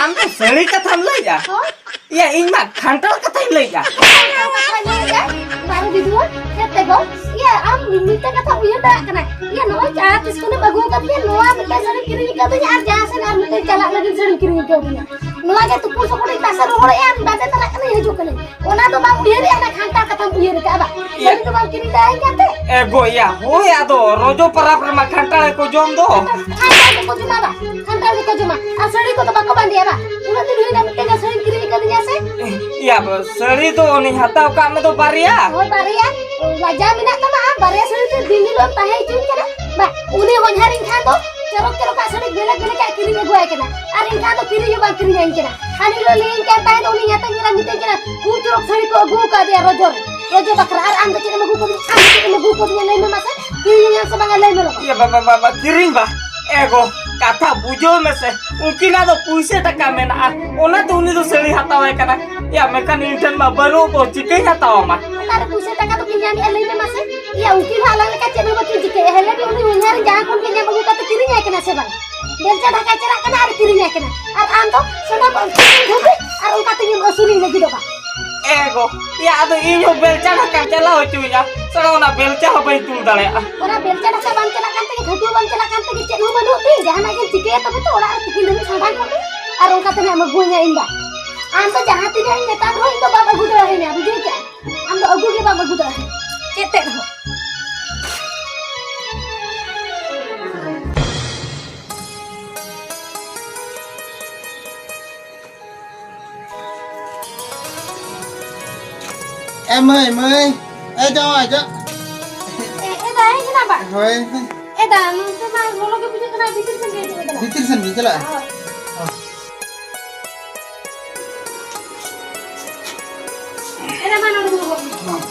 ᱟᱢ ᱫᱚ ᱥᱟᱹᱲᱤ ᱠᱟᱛᱷᱟᱢ ᱞᱟᱹᱭᱮᱜᱼᱟ? ᱦᱳᱭ᱾ ᱤᱭᱟ, ᱤᱧ ᱢᱟ ᱠᱷᱟᱱᱴᱟᱲ ᱠᱟᱛᱷᱟᱧ ᱞᱟᱹᱭᱮᱜᱼᱟ᱾ ᱠᱷᱟᱱᱴᱟᱲ ᱠᱟᱛᱷᱟᱧ ᱞᱟᱹᱭᱮᱜᱼᱟ? ᱵᱟᱹᱦᱩ ᱵᱤᱫᱩᱣᱟᱹ, ᱪᱮᱫ ᱛᱮ ᱜᱚ? ᱤᱭᱟ, ᱟᱢ ᱢᱤᱫᱴᱮᱱ ᱠᱟᱛᱷᱟ ᱩᱭᱦᱟᱹᱨ ᱫᱟᱲᱮᱭᱟᱜ ᱠᱟᱱᱟ? ᱤᱭᱟ, ᱱᱚᱜᱼᱚᱭ ᱡᱟᱦᱟᱸ ᱛᱤᱥ ᱠᱷᱚᱱᱮᱢ ᱟᱹᱜᱩ ᱟᱠᱟᱫᱤᱧᱟ, ᱱᱚᱣᱟ ᱢᱤᱫᱴᱮᱱ ᱥᱟᱹᱲᱤᱢ ᱠᱤᱨᱤᱧ ᱟᱠᱟᱫᱤᱧᱟ ᱟᱨ ᱡᱟᱦᱟᱸ ᱥᱮᱫ ᱟᱨ ᱢᱤᱫᱴᱮᱱ ᱪᱟᱞᱟᱜ ᱞᱟᱹᱜᱤᱫ ᱥᱟᱹᱲᱤᱢ ᱠᱤᱨᱤᱧ ᱟᱠᱟᱫᱤᱧᱟ᱾ ᱱᱚᱣᱟ ᱜᱮ ᱛᱩᱯᱩ ᱥᱚᱠᱚᱲ ᱤᱧ ᱛᱟᱥᱮ ᱨᱚᱦᱚᱲᱮᱜᱼᱟ, ᱟᱨ ᱵᱟᱡᱮ ᱪᱟᱞᱟᱜ ᱠᱟᱱᱟ, ᱦᱤᱡᱩᱜ ᱠᱟᱱᱟ᱾ ᱚᱱᱟ ᱫᱚ ᱵᱟᱢ ᱩᱭᱦᱟᱹᱨᱮᱜᱼᱟ, ᱚᱱᱟ ᱠᱷᱟᱱᱴᱟᱲ ᱠᱟᱛᱷᱟᱢ ᱩᱭᱦᱟᱹᱨ ᱟᱠᱟᱫᱼᱟ ᱵᱟ? ᱤᱭᱟ᱾ ᱥᱟᱹᱲᱤ ᱫᱚ ᱵᱟᱢ ᱠᱤᱨᱤᱧ ᱫᱟᱲᱮᱭᱟᱹᱧ ᱠᱟᱱ ᱛᱮ? ᱮ ᱜᱚ ᱭᱟ, ᱦᱳᱭ, ᱟᱫᱚ ᱨᱚᱡᱚ ᱯᱟᱨᱟᱵᱽ ᱨᱮᱢᱟ ᱠᱷᱟᱱᱴᱟᱲ ᱠᱚ ᱡᱚᱢ ᱫᱚ᱾ ᱠᱷᱟᱱᱴᱟᱲ ᱜᱮᱠᱚ ᱡᱚᱢᱟ ᱵᱟ? ᱠᱷᱟᱱᱴᱟᱲ ᱜᱮᱠᱚ ᱡᱚᱢᱟ᱾ ᱟᱨ ᱥᱟᱹᱲᱤ ᱠᱚᱫᱚ ᱵᱟᱠᱚ ᱵᱟᱸᱫᱮᱭᱟ ᱵᱟ? ᱩᱱᱟᱹᱜ ᱫᱤᱱ ᱦᱩᱭᱱᱟ ᱢᱤᱫᱴᱮᱱ ᱜᱟᱱ ᱥᱟᱹᱲᱤᱢ ᱠᱤᱨᱤᱧ ᱟᱠᱟᱫᱤᱧᱟ ᱥᱮ? ᱤᱭᱟ, ᱥᱟᱹᱲᱤ ᱫᱚ ᱩᱱᱤᱧ ᱦᱟᱛᱟᱣ ᱠᱟᱜ ᱢᱮ ᱫᱚ ᱵᱟᱨᱭᱟ᱾ ᱦᱳᱭ, ᱵᱟᱨᱭᱟ᱾ ᱞᱟᱡᱟᱣ ᱢᱮᱱᱟᱜ ᱛᱟᱢᱟ ᱟᱢ? ᱵᱟᱨᱭᱟ ᱥᱟᱹᱲᱤ ᱛᱮ ᱫᱤᱱ ᱦᱤᱞᱳᱜ ᱮᱢ ᱛᱟᱦᱮᱸ ᱦᱚᱪᱚᱧ ᱠᱟᱱᱟ? ᱵᱟ, ᱩᱱᱤ ᱦᱚᱧᱦᱟᱨᱤᱧ ᱠᱷᱟᱱ ᱫᱚ ᱪᱚᱨᱚᱠ ᱪᱚᱨᱚᱠᱟᱜ ᱥᱟᱹᱲᱤ ᱵᱷᱮᱞᱮᱠ ᱵᱷᱮᱞᱮᱠᱟᱜ ᱠᱤᱨᱤᱧ ᱟᱹᱜᱩᱣᱟᱭ ᱠᱟᱱᱟ᱾ ᱟᱨ ᱤᱧ ᱠᱷᱟᱱ ᱫᱚ ᱠᱤᱨᱤᱧ ᱦᱚᱸ ᱵᱟᱝ ᱠᱤᱨᱤᱧ ᱟᱹᱧ ᱠᱟᱱᱟ᱾ ᱦᱟᱹᱱᱤ ᱞᱚ ᱞᱟᱹᱭᱟᱹᱧ ᱠᱟᱱ ᱛᱟᱦᱮᱸ ᱫᱚ, ᱩᱱᱤ ᱧᱟᱛᱟᱧ ᱮᱨᱟ ᱢᱤᱛᱟᱹᱧ ᱠᱟᱱᱟ, ᱠᱷᱩᱵ ᱪᱚᱨᱚᱠ ᱥᱟᱹᱲᱤ ᱠᱚ ᱟᱹᱜᱩ ᱟᱠᱟᱫᱮᱭᱟ ᱨᱚᱡᱚ ᱨᱮ, ᱨᱚᱡᱚ ᱵᱟᱠᱷᱨᱟ᱾ ᱟᱨ ᱟᱢ ᱫᱚ ᱪᱮᱫ ᱮᱢ ᱟᱹᱜᱩ ᱠᱟᱫᱤᱧᱟ? ᱟᱢ ᱫᱚ ᱪᱮᱫ ᱮᱢ ᱟᱹᱜᱩ ᱠᱟᱫᱤᱧᱟ? ᱞᱟᱹᱭ ᱢᱮ ᱢᱟᱥᱮ, ᱠᱤᱨᱤᱧ ᱟᱹᱧᱟᱢ ᱥᱮ ᱵᱟᱝᱟ? ᱞᱟᱹᱭ ᱢᱮ ᱞᱚᱜᱚᱱ᱾ ᱤᱭᱟᱹ, ᱵᱟ, ᱵᱟ, ᱵᱟ, ᱵᱟ, ᱠᱤᱨᱤᱧ ᱵᱟ᱾ ᱮ ᱜᱚ, ᱠᱟᱛᱷᱟ ᱵᱩᱡᱷᱟᱹᱣ ᱢᱮᱥᱮ, ᱩᱱᱠᱤᱱᱟᱜ ᱫᱚ ᱯᱩᱭᱥᱟᱹ ᱴᱟᱠᱟ ᱢᱮᱱᱟᱜᱼᱟ, ᱚᱱᱟᱛᱮ ᱩᱱᱤ ᱫᱚ ᱥᱟᱹᱲᱤ ᱦᱟᱛᱟᱣᱟᱭ ᱠᱟᱱᱟ᱾ ᱭᱟ, ᱢᱮᱱᱠᱷᱟᱱ ᱤᱧ ᱴᱷᱮᱱ ᱢᱟ ᱵᱟᱹᱱᱩᱜ ᱫᱚ, ᱪᱤᱠᱟᱹᱧ ᱦᱟᱛᱟᱣ ᱟᱢᱟ? ᱚᱠᱟᱨᱮ ᱯᱩᱭᱥᱟᱹ ᱴᱟᱠᱟ ᱫᱚᱠᱤᱱ ᱧᱟᱢᱮᱜᱼᱟ, ᱞᱟᱹᱭ ᱢᱮ ᱢᱟᱥᱮ? ᱭᱟ, ᱩᱱᱠᱤᱱ ᱦᱚᱸ ᱟᱞᱟᱝ ᱞᱮᱠᱟ ᱪᱮᱫ ᱦᱚᱸ ᱵᱟᱹᱠᱤᱱ ᱪᱤᱠᱟᱹᱭᱮᱜᱼᱟ᱾ ᱦᱮᱸ, ᱞᱟᱹᱭ ᱢᱮ, ᱩᱱᱤ ᱦᱚᱧᱦᱟᱨᱤᱧ ᱡᱟᱦᱟᱸ ᱠᱷᱚᱱ ᱜᱮ ᱧᱟᱢ ᱟᱹᱜᱩ ᱠᱟᱛᱮ ᱠᱤᱨᱤᱧ ᱟᱭ ᱠᱟᱱᱟ ᱥᱮ ᱵᱟᱝ? ᱵᱮᱞᱪᱟ ᱰᱷᱟᱠᱟᱭ ᱪᱟᱞᱟᱜ ᱠᱟᱱᱟ ᱟᱨ ᱠᱤᱨᱤᱧ ᱟᱭ ᱠᱟᱱᱟ᱾ ᱟᱨ ᱟᱢ ᱫᱚ ᱥᱟᱱᱟᱢ ᱫᱷᱟᱹᱵᱤᱡ ᱟᱨ ᱚᱱᱠᱟ ᱛᱮᱜᱮᱢ ᱟᱹᱥᱩᱞᱤᱧ ᱞᱟᱹᱜᱤᱫᱚᱜᱼᱟ᱾ ᱮ ᱜᱚ, ᱭᱟ, ᱟᱫᱚ ᱤᱧ ᱦᱚᱸ ᱵᱮᱞᱪᱟ ᱰᱷᱟᱠᱟᱢ ᱪᱟᱞᱟᱣ ᱦᱚᱪᱚᱭᱟ᱾ ᱥᱟᱞᱟ, ᱚᱱᱟ ᱵᱮᱞᱪᱟ ᱦᱚᱸ ᱵᱟᱹᱧ ᱛᱩᱞ ᱫᱟᱲᱮᱭᱟᱜᱼᱟ᱾ ᱚᱱᱟ ᱵᱮᱞᱪᱟ ᱰᱷᱟᱠᱟ ᱵᱟᱢ ᱪᱟᱞᱟᱜ ᱠᱟᱱ ᱛᱮᱜᱮ, ᱜᱷᱟᱹᱴᱩ ᱵᱟᱢ ᱪᱟᱞᱟᱜ ᱠᱟᱱ ᱛᱮᱜᱮ ᱪᱮᱫ ᱦᱚᱸ ᱵᱟᱹᱱᱩᱜ ᱛᱤᱧ᱾ ᱡᱟᱦᱟᱱᱟᱜ ᱜᱮᱢ ᱪᱤᱠᱟᱹᱭᱟ ᱛᱚᱵᱮ ᱛᱚ ᱚᱲᱟᱜ ᱨᱮ ᱛᱤᱠᱤᱱ ᱫᱷᱟᱹᱵᱤᱡ ᱥᱟᱢᱵᱟᱲ ᱠᱚᱜᱮ ᱟᱨ ᱚᱱᱠᱟ ᱛᱮ ᱱᱟᱜ ᱮᱢ ᱟᱹᱜᱩᱣᱟᱹᱧᱟ ᱤᱧ ᱫᱚ᱾ ᱟᱢ ᱫᱚ ᱡᱟᱦᱟᱸ ᱛᱤᱱᱟᱹᱜ ᱤᱧ ᱢᱮᱛᱟᱢ ᱨᱮᱦᱚᱸ ᱤᱧ ᱫᱚ ᱵᱟᱢ ᱟᱹᱜᱩ ᱫᱟᱲᱮᱭᱟᱹᱧᱟ, ᱵᱩᱡᱷᱟᱹᱣ ᱠᱮᱜᱼᱟᱢ? ᱟᱢ ᱫᱚ ᱟᱹᱜᱩ ᱜᱮ ᱵᱟᱢ ᱟᱹᱜᱩ ᱫᱟᱲᱮᱭᱟᱜᱼᱟ ᱪᱮᱫ ᱛᱮᱫ ᱦᱚᱸ᱾ ᱮ ᱢᱟᱹᱭ, ᱢᱟᱹᱭ, ᱮ ᱡᱟᱶᱟᱭ, ᱡᱟ- ᱮ, ᱮ ᱫᱟ, ᱦᱮᱡ ᱮᱱᱟ ᱵᱟ? ᱦᱳᱭ᱾ ᱮ ᱫᱟ, ᱱᱚᱱᱛᱮ ᱢᱟ ᱞᱚᱞᱚ ᱜᱮ ᱵᱩᱡᱷᱟᱹᱜ ᱠᱟᱱᱟ, ᱵᱷᱤᱛᱤᱨ ᱥᱮᱱ ᱜᱮ ᱦᱤᱡᱩᱜ ᱢᱮ ᱫᱮᱞᱟ᱾ ᱵᱷᱤᱛᱤᱨ ᱥᱮᱱ ᱜᱮ ᱪᱟᱞᱟᱜᱼᱟ? ᱦᱳᱭ᱾ ᱦᱳᱭ᱾ ᱮ ᱫᱟ, ᱢᱟ ᱱᱚᱰᱮ ᱫᱩᱲᱩᱵᱚᱜ ᱢᱮ᱾ ᱦᱚᱸ᱾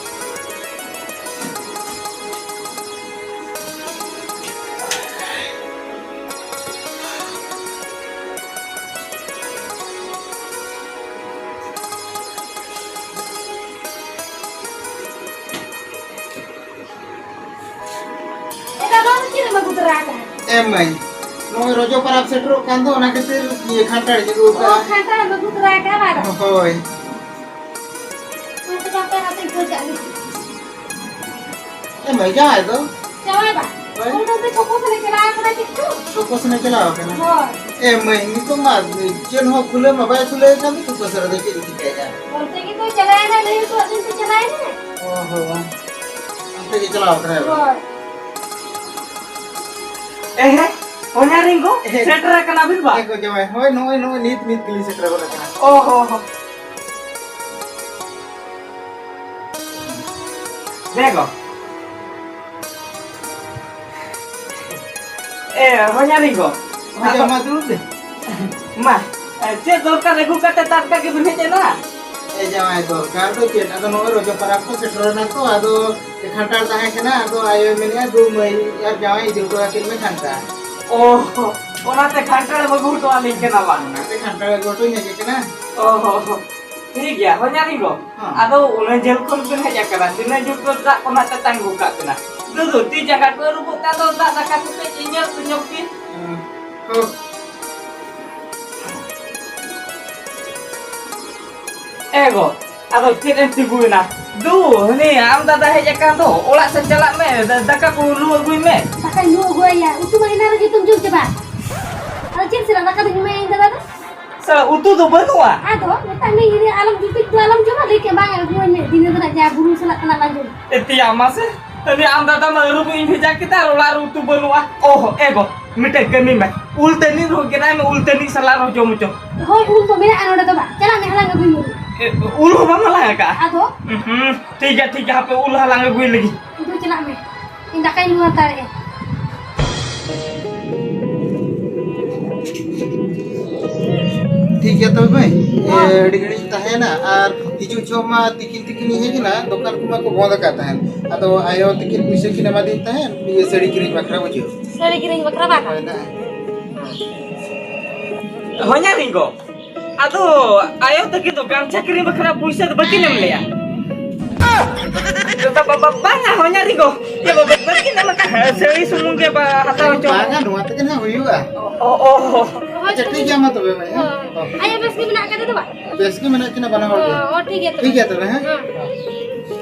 ᱮ ᱫᱟ, ᱱᱚᱣᱟ ᱫᱚ ᱪᱮᱫ ᱮᱢ ᱟᱹᱜᱩ ᱛᱚᱨᱟ ᱟᱠᱟᱫᱟ? ᱮ ᱢᱟᱹᱭ, ᱱᱚᱜᱼᱚᱭ ᱨᱚᱡᱚ ᱯᱟᱨᱟᱵᱽ ᱥᱮᱴᱮᱨᱚᱜ ᱠᱟᱱ ᱫᱚ, ᱚᱱᱟ ᱠᱷᱟᱹᱛᱤᱨ ᱤᱭᱟᱹ ᱠᱷᱟᱱᱴᱟᱲ ᱤᱧ ᱟᱹᱜᱩ ᱚ, ᱟᱠᱟᱫᱼᱟ᱾ ᱠᱷᱟᱱᱴᱟᱲ ᱮᱢ ᱟᱹᱜᱩ ᱛᱚᱨᱟ ᱟᱠᱟᱫᱼᱟ ᱵᱟᱝ? ᱦᱳᱭ᱾ ᱦᱳᱭ, ᱛᱚᱵᱮ ᱦᱟᱯᱮ ᱱᱟᱥᱮᱧ ᱠᱷᱟᱹᱲ ᱠᱟᱜ ᱜᱮ᱾ ᱮ ᱢᱟᱹᱭ, ᱡᱟᱶᱟᱭ ᱫᱚ? ᱡᱟᱶᱟᱭ ᱵᱟ? ᱦᱳᱭ᱾ ᱩᱱᱤ ᱫᱚ ᱪᱷᱚᱠᱚ ᱥᱮᱱᱮ ᱪᱟᱞᱟᱣ ᱟᱠᱟᱱᱟ ᱪᱮᱫ ᱪᱚ? ᱪᱷᱚᱠᱚ ᱥᱮᱱᱮ ᱪᱟᱞᱟᱣ ᱟᱠᱟᱱᱟ? ᱦᱳᱭ᱾ ᱮ ᱢᱟᱹᱭ, ᱱᱤᱛᱚᱜ ᱢᱟ ᱪᱮᱫ ᱦᱚᱸ ᱠᱷᱩᱞᱟᱹᱣ ᱢᱟ ᱵᱟᱭ ᱠᱷᱩᱞᱟᱹᱣ ᱟᱠᱟᱱ ᱫᱚ, ᱪᱷᱚᱠᱚ ᱥᱮᱱ ᱨᱮᱫᱚ ᱪᱮᱫ ᱮ ᱪᱤᱠᱟᱹᱭᱟ? ᱚᱱᱛᱮ ᱜᱮᱛᱚᱭ ᱪᱟᱞᱟᱣᱮᱱᱟ, ᱞᱟᱹᱭ ᱦᱚᱴᱚᱣᱟᱫ ᱫᱤᱱ ᱛᱮ ᱪᱟᱞᱟᱣᱮᱱᱟ᱾ ᱚ ᱦᱚᱸ᱾ ᱚᱱᱛᱮ ᱜᱮ ᱪᱟᱞᱟᱣ ᱟᱠᱟᱱᱟᱭ ᱵᱟᱝ? ᱦᱳᱭ᱾ ᱮᱦᱮ, ᱦᱚᱧᱦᱟᱨᱤᱧ ᱜᱚ, ᱮᱦᱮ᱾ ᱥᱮᱴᱮᱨ ᱟᱠᱟᱱᱟ ᱵᱤᱱ ᱵᱟ? ᱮ ᱜᱚ ᱡᱟᱶᱟᱭ, ᱦᱳᱭ, ᱱᱚᱜᱼᱚᱭ, ᱱᱚᱜᱼᱚᱭ ᱱᱤᱛ, ᱱᱤᱛ ᱜᱮᱞᱤᱧ ᱥᱮᱴᱮᱨ ᱜᱚᱫ ᱟᱠᱟᱱᱟ᱾ ᱚ ᱦᱚ ᱦᱚ᱾ ᱫᱮ ᱜᱚ᱾ ᱮ, ᱦᱚᱧᱦᱟᱨᱤᱧ ᱜᱚ᱾ ᱦᱳᱭ, ᱡᱟᱶᱟᱭ, ᱫᱩᱲᱩᱵ ᱵᱤᱱ᱾ ᱢᱟ, ᱮ, ᱪᱮᱫ ᱫᱚᱨᱠᱟᱨ ᱟᱹᱜᱩ ᱠᱟᱛᱮ ᱴᱟᱴᱠᱟ ᱜᱮᱵᱤᱱ ᱦᱮᱡ ᱮᱱᱟ? ᱮ ᱡᱟᱶᱟᱭ, ᱫᱚᱨᱠᱟᱨ ᱫᱚ ᱪᱮᱫ? ᱟᱫᱚ ᱱᱚᱜᱼᱚᱭ ᱨᱚᱡᱚ ᱯᱟᱨᱟᱵᱽ ᱠᱚ ᱥᱮᱴᱮᱨᱮᱱᱟ ᱛᱚ, ᱟᱫᱚ ᱠᱷᱟᱱᱴᱟᱲ ᱛᱟᱦᱮᱸ ᱠᱟᱱᱟ, ᱟᱫᱚ ᱟᱭᱳᱭ ᱢᱮᱱᱮᱫᱼᱟ, "ᱫᱩ ᱢᱟᱹᱭ ᱟᱨ ᱡᱟᱶᱟᱭ ᱤᱫᱤ ᱦᱚᱴᱚ ᱟᱹᱠᱤᱱ ᱢᱮ ᱠᱷᱟᱱᱴᱟᱲ᱾" ᱚ, ᱚᱱᱟᱛᱮ ᱠᱷᱟᱱᱴᱟᱲ ᱮᱢ ᱟᱹᱜᱩ ᱦᱚᱴᱚ ᱟᱹᱞᱤᱧ ᱠᱟᱱᱟ ᱵᱟᱝ? ᱚᱱᱟᱛᱮ ᱠᱷᱟᱱᱴᱟᱲ ᱟᱹᱜᱩ ᱦᱚᱴᱚᱧ ᱦᱮᱡ ᱟᱠᱟᱱᱟ᱾ ᱚ ᱦᱚ ᱦᱚ, ᱴᱷᱤᱠ ᱜᱮᱭᱟ, ᱦᱚᱧᱦᱟᱨᱤᱧ ᱜᱚ᱾ ᱦᱮᱸ᱾ ᱟᱫᱚ ᱩᱱᱟᱹᱜ ᱡᱷᱟᱹᱞ ᱠᱷᱚᱱ ᱵᱤᱱ ᱦᱮᱡ ᱟᱠᱟᱱᱟ, ᱛᱤᱱᱟᱹᱜ ᱡᱳᱨ ᱫᱚ ᱫᱟᱜ ᱠᱚ ᱱᱟᱜ ᱛᱮᱛᱟᱝ ᱜᱚᱫ ᱠᱟᱜ ᱵᱤᱱᱟ? ᱫᱩ, ᱫᱩ, ᱛᱤ ᱡᱟᱸᱜᱟ ᱠᱚ ᱟᱹᱨᱩᱵᱚᱜ ᱛᱮ ᱟᱫᱚ ᱫᱟᱜ ᱫᱟᱠᱟ ᱠᱚ ᱠᱟᱹᱡ ᱧᱮᱞ ᱧᱚᱜ ᱵᱤᱱ᱾ ᱦᱮᱸ᱾ ᱮ ᱜᱚ, ᱟᱫᱚ ᱪᱮᱫ ᱮᱢ ᱛᱤᱸᱜᱩᱭᱮᱱᱟ? ᱫᱩ, ᱦᱟᱹᱱᱤ ᱟᱢ ᱫᱟᱫᱟ ᱦᱮᱡ ᱟᱠᱟᱱ ᱫᱚ, ᱚᱲᱟᱜ ᱥᱮᱫ ᱪᱟᱞᱟᱜ ᱢᱮ, ᱫᱟ-, ᱫᱟᱠᱟ ᱠᱚ ᱞᱩ ᱟᱹᱜᱩᱭ ᱢᱮ᱾ ᱫᱟᱠᱟᱧ ᱞᱩ ᱟᱹᱜᱩᱣᱟᱭᱟ, ᱩᱛᱩ ᱢᱟ ᱮᱱᱟᱝ ᱨᱮ ᱡᱚᱛᱚᱢ ᱡᱚᱢ ᱪᱟᱵᱟ᱾ ᱟᱫᱚ ᱪᱮᱫ ᱥᱮᱱᱟᱜ ᱫᱟᱠᱟ ᱫᱚᱧ ᱮᱢᱟᱭᱟ ᱤᱧ ᱫᱟᱫᱟ ᱫᱚ? ᱥᱟᱞᱟ, ᱩᱛᱩ ᱫᱚ ᱵᱟᱹᱱᱩᱜᱼᱟ᱾ ᱟᱫᱚ ᱢᱮᱛᱟᱜ ᱢᱮ, ᱤᱧ ᱟᱞᱚᱢ ᱡᱩᱴᱤᱡ ᱫᱚ ᱟᱞᱚᱢ ᱡᱚᱢᱟ, ᱞᱟᱹᱭ ᱠᱮᱫ ᱵᱟᱝ ᱟᱹᱜᱩᱣᱟᱹᱧ ᱢᱮ, ᱫᱤᱱᱟᱹ ᱫᱚ ᱱᱟᱜ ᱡᱟ ᱵᱩᱞᱩᱝ ᱥᱟᱞᱟᱜ ᱛᱟᱱᱟᱜ ᱵᱟᱝ ᱡᱚᱢ᱾ ᱮ ᱛᱮᱭᱟ, ᱢᱟᱥᱮ, ᱦᱟᱹᱱᱤ ᱟᱢ ᱫᱟᱫᱟ ᱢᱟ ᱟᱹᱨᱩᱵ ᱤᱧ ᱵᱷᱮᱡᱟ ᱠᱮᱫᱟ ᱟᱨ ᱚᱲᱟᱜ ᱨᱮ ᱩᱛᱩ ᱵᱟᱹᱱᱩᱜᱼᱟ᱾ ᱚᱦ, ᱮ ᱜᱚ, ᱢᱤᱫᱴᱮᱡ ᱠᱟᱹᱢᱤ ᱢᱮ, ᱩᱞ ᱛᱟᱹᱱᱤᱡ ᱨᱮᱦᱚᱸ ᱜᱮᱫᱟᱭ ᱢᱮ, ᱩᱞ ᱛᱟᱹᱱᱤᱡ ᱥᱟᱞᱟᱜ ᱨᱮᱦᱚᱸ ᱡᱚᱢ ᱦᱚᱪᱚ᱾ ᱦᱳᱭ, ᱩᱞ ᱫᱚ ᱢᱮᱱᱟᱜᱼᱟ ᱱᱚᱰᱮ ᱫᱚ ᱵᱟᱝ᱾ ᱪᱟᱞᱟᱜ ᱢᱮ, ᱦᱟᱞᱟᱝ ᱟᱹᱜᱩᱭ ᱢᱮ᱾ ᱮ, ᱩᱞ ᱦᱚᱸ ᱵᱟᱢ ᱦᱟᱞᱟᱝ ᱟᱠᱟᱫᱼᱟ? ᱟᱫᱚ? ᱦᱩᱸ, ᱴᱷᱤᱠ ᱜᱮᱭᱟ, ᱴᱷᱤᱠ ᱜᱮᱭᱟ, ᱦᱟᱯᱮ ᱩᱞ ᱦᱟᱞᱟᱝ ᱟᱹᱜᱩᱭ ᱞᱟᱹᱜᱤᱫ᱾ ᱫᱩ ᱪᱟᱞᱟᱜ ᱢᱮ, ᱤᱧ ᱫᱟᱠᱟᱧ ᱞᱩ ᱦᱟᱛᱟᱲᱮᱜᱼᱟ᱾ ᱴᱷᱤᱠ ᱜᱮᱭᱟ ᱛᱚᱵᱮ ᱢᱟᱹᱭ᱾ ᱮ, ᱦᱚᱸ᱾ ᱟᱹᱰᱤ ᱜᱷᱟᱹᱲᱤᱡ ᱛᱟᱦᱮᱸᱭᱮᱱᱟ ᱟᱨ ᱦᱤᱡᱩᱜ ᱡᱚᱦᱚᱜ ᱢᱟ ᱛᱤᱠᱤᱱ ᱛᱤᱠᱤᱱ ᱤᱧ ᱦᱮᱡ ᱮᱱᱟ, ᱫᱚᱠᱟᱱ ᱠᱚᱢᱟ ᱠᱚ ᱵᱚᱱᱫ ᱟᱠᱟᱫ ᱛᱟᱦᱮᱸᱱ᱾ ᱟᱫᱚ ᱟᱭᱳ ᱛᱤᱠᱤᱱ ᱯᱩᱭᱥᱟᱹ ᱠᱤᱱ ᱮᱢᱟᱫᱤᱧ ᱛᱟᱦᱮᱸᱱ, ᱤᱭᱟᱹ ᱥᱟᱹᱲᱤ ᱠᱤᱨᱤᱧ ᱵᱟᱠᱷᱨᱟ, ᱵᱩᱡᱷᱟᱹᱣ᱾ ᱥᱟᱹᱲᱤ ᱠᱤᱨᱤᱧ ᱵᱟᱠᱷᱨᱟ ᱵᱟᱝ? ᱦᱳᱭ, ᱱᱟᱜ᱾ ᱦᱚᱧᱦᱟᱨᱤᱧ ᱜᱚ, ᱟᱫᱚ ᱟᱭᱳ ᱛᱟᱹᱠᱤᱱ ᱫᱚ ᱜᱟᱢᱪᱷᱟ ᱠᱤᱨᱤᱧ ᱵᱟᱠᱷᱨᱟ ᱯᱩᱭᱥᱟᱹ ᱫᱚ ᱵᱟᱹᱠᱤᱱ ᱮᱢ ᱞᱮᱭᱟ? ᱵᱟ-, ᱵᱟ-, ᱵᱟ-, ᱵᱟᱝᱟ, ᱦᱚᱧᱦᱟᱨᱤᱧ ᱜᱚ, ᱤᱭᱟᱹ, ᱵᱟ-, ᱵᱟ-, ᱵᱟᱹᱠᱤᱱ ᱮᱢ ᱟᱠᱟᱫᱼᱟ, ᱥᱟᱹᱲᱤ ᱥᱩᱢᱩᱝ ᱜᱮ ᱵᱟ-, ᱦᱟᱛᱟᱣ ᱦᱚᱪᱚ᱾ ᱵᱟᱝᱟ, ᱱᱚᱣᱟ ᱛᱮᱜᱮ ᱱᱟᱦᱟᱜ ᱦᱩᱭᱩᱜᱼᱟ᱾ ᱚ, ᱚ, ᱚ᱾ ᱟᱪᱪᱷᱟ, ᱴᱷᱤᱠ ᱜᱮᱭᱟ, ᱢᱟ ᱛᱚᱵᱮ ᱢᱟᱹᱭ, ᱦᱮᱸ? ᱦᱳᱭ᱾ ᱟᱭᱳ ᱵᱮᱥ ᱜᱮ ᱢᱮᱱᱟᱜ ᱟᱠᱟᱫᱮ ᱫᱚ ᱵᱟᱝ? ᱵᱮᱥ ᱜᱮ ᱢᱮᱱᱟᱜ ᱠᱤᱱᱟ ᱵᱟᱱᱟ ᱦᱚᱲ ᱜᱮ᱾ ᱚ, ᱚ, ᱴᱷᱤᱠ ᱜᱮᱭᱟ ᱛᱚᱵᱮ᱾ ᱴᱷᱤᱠ ᱜᱮᱭᱟ ᱛᱚᱵᱮ, ᱦᱮᱸ? ᱦᱮᱸ᱾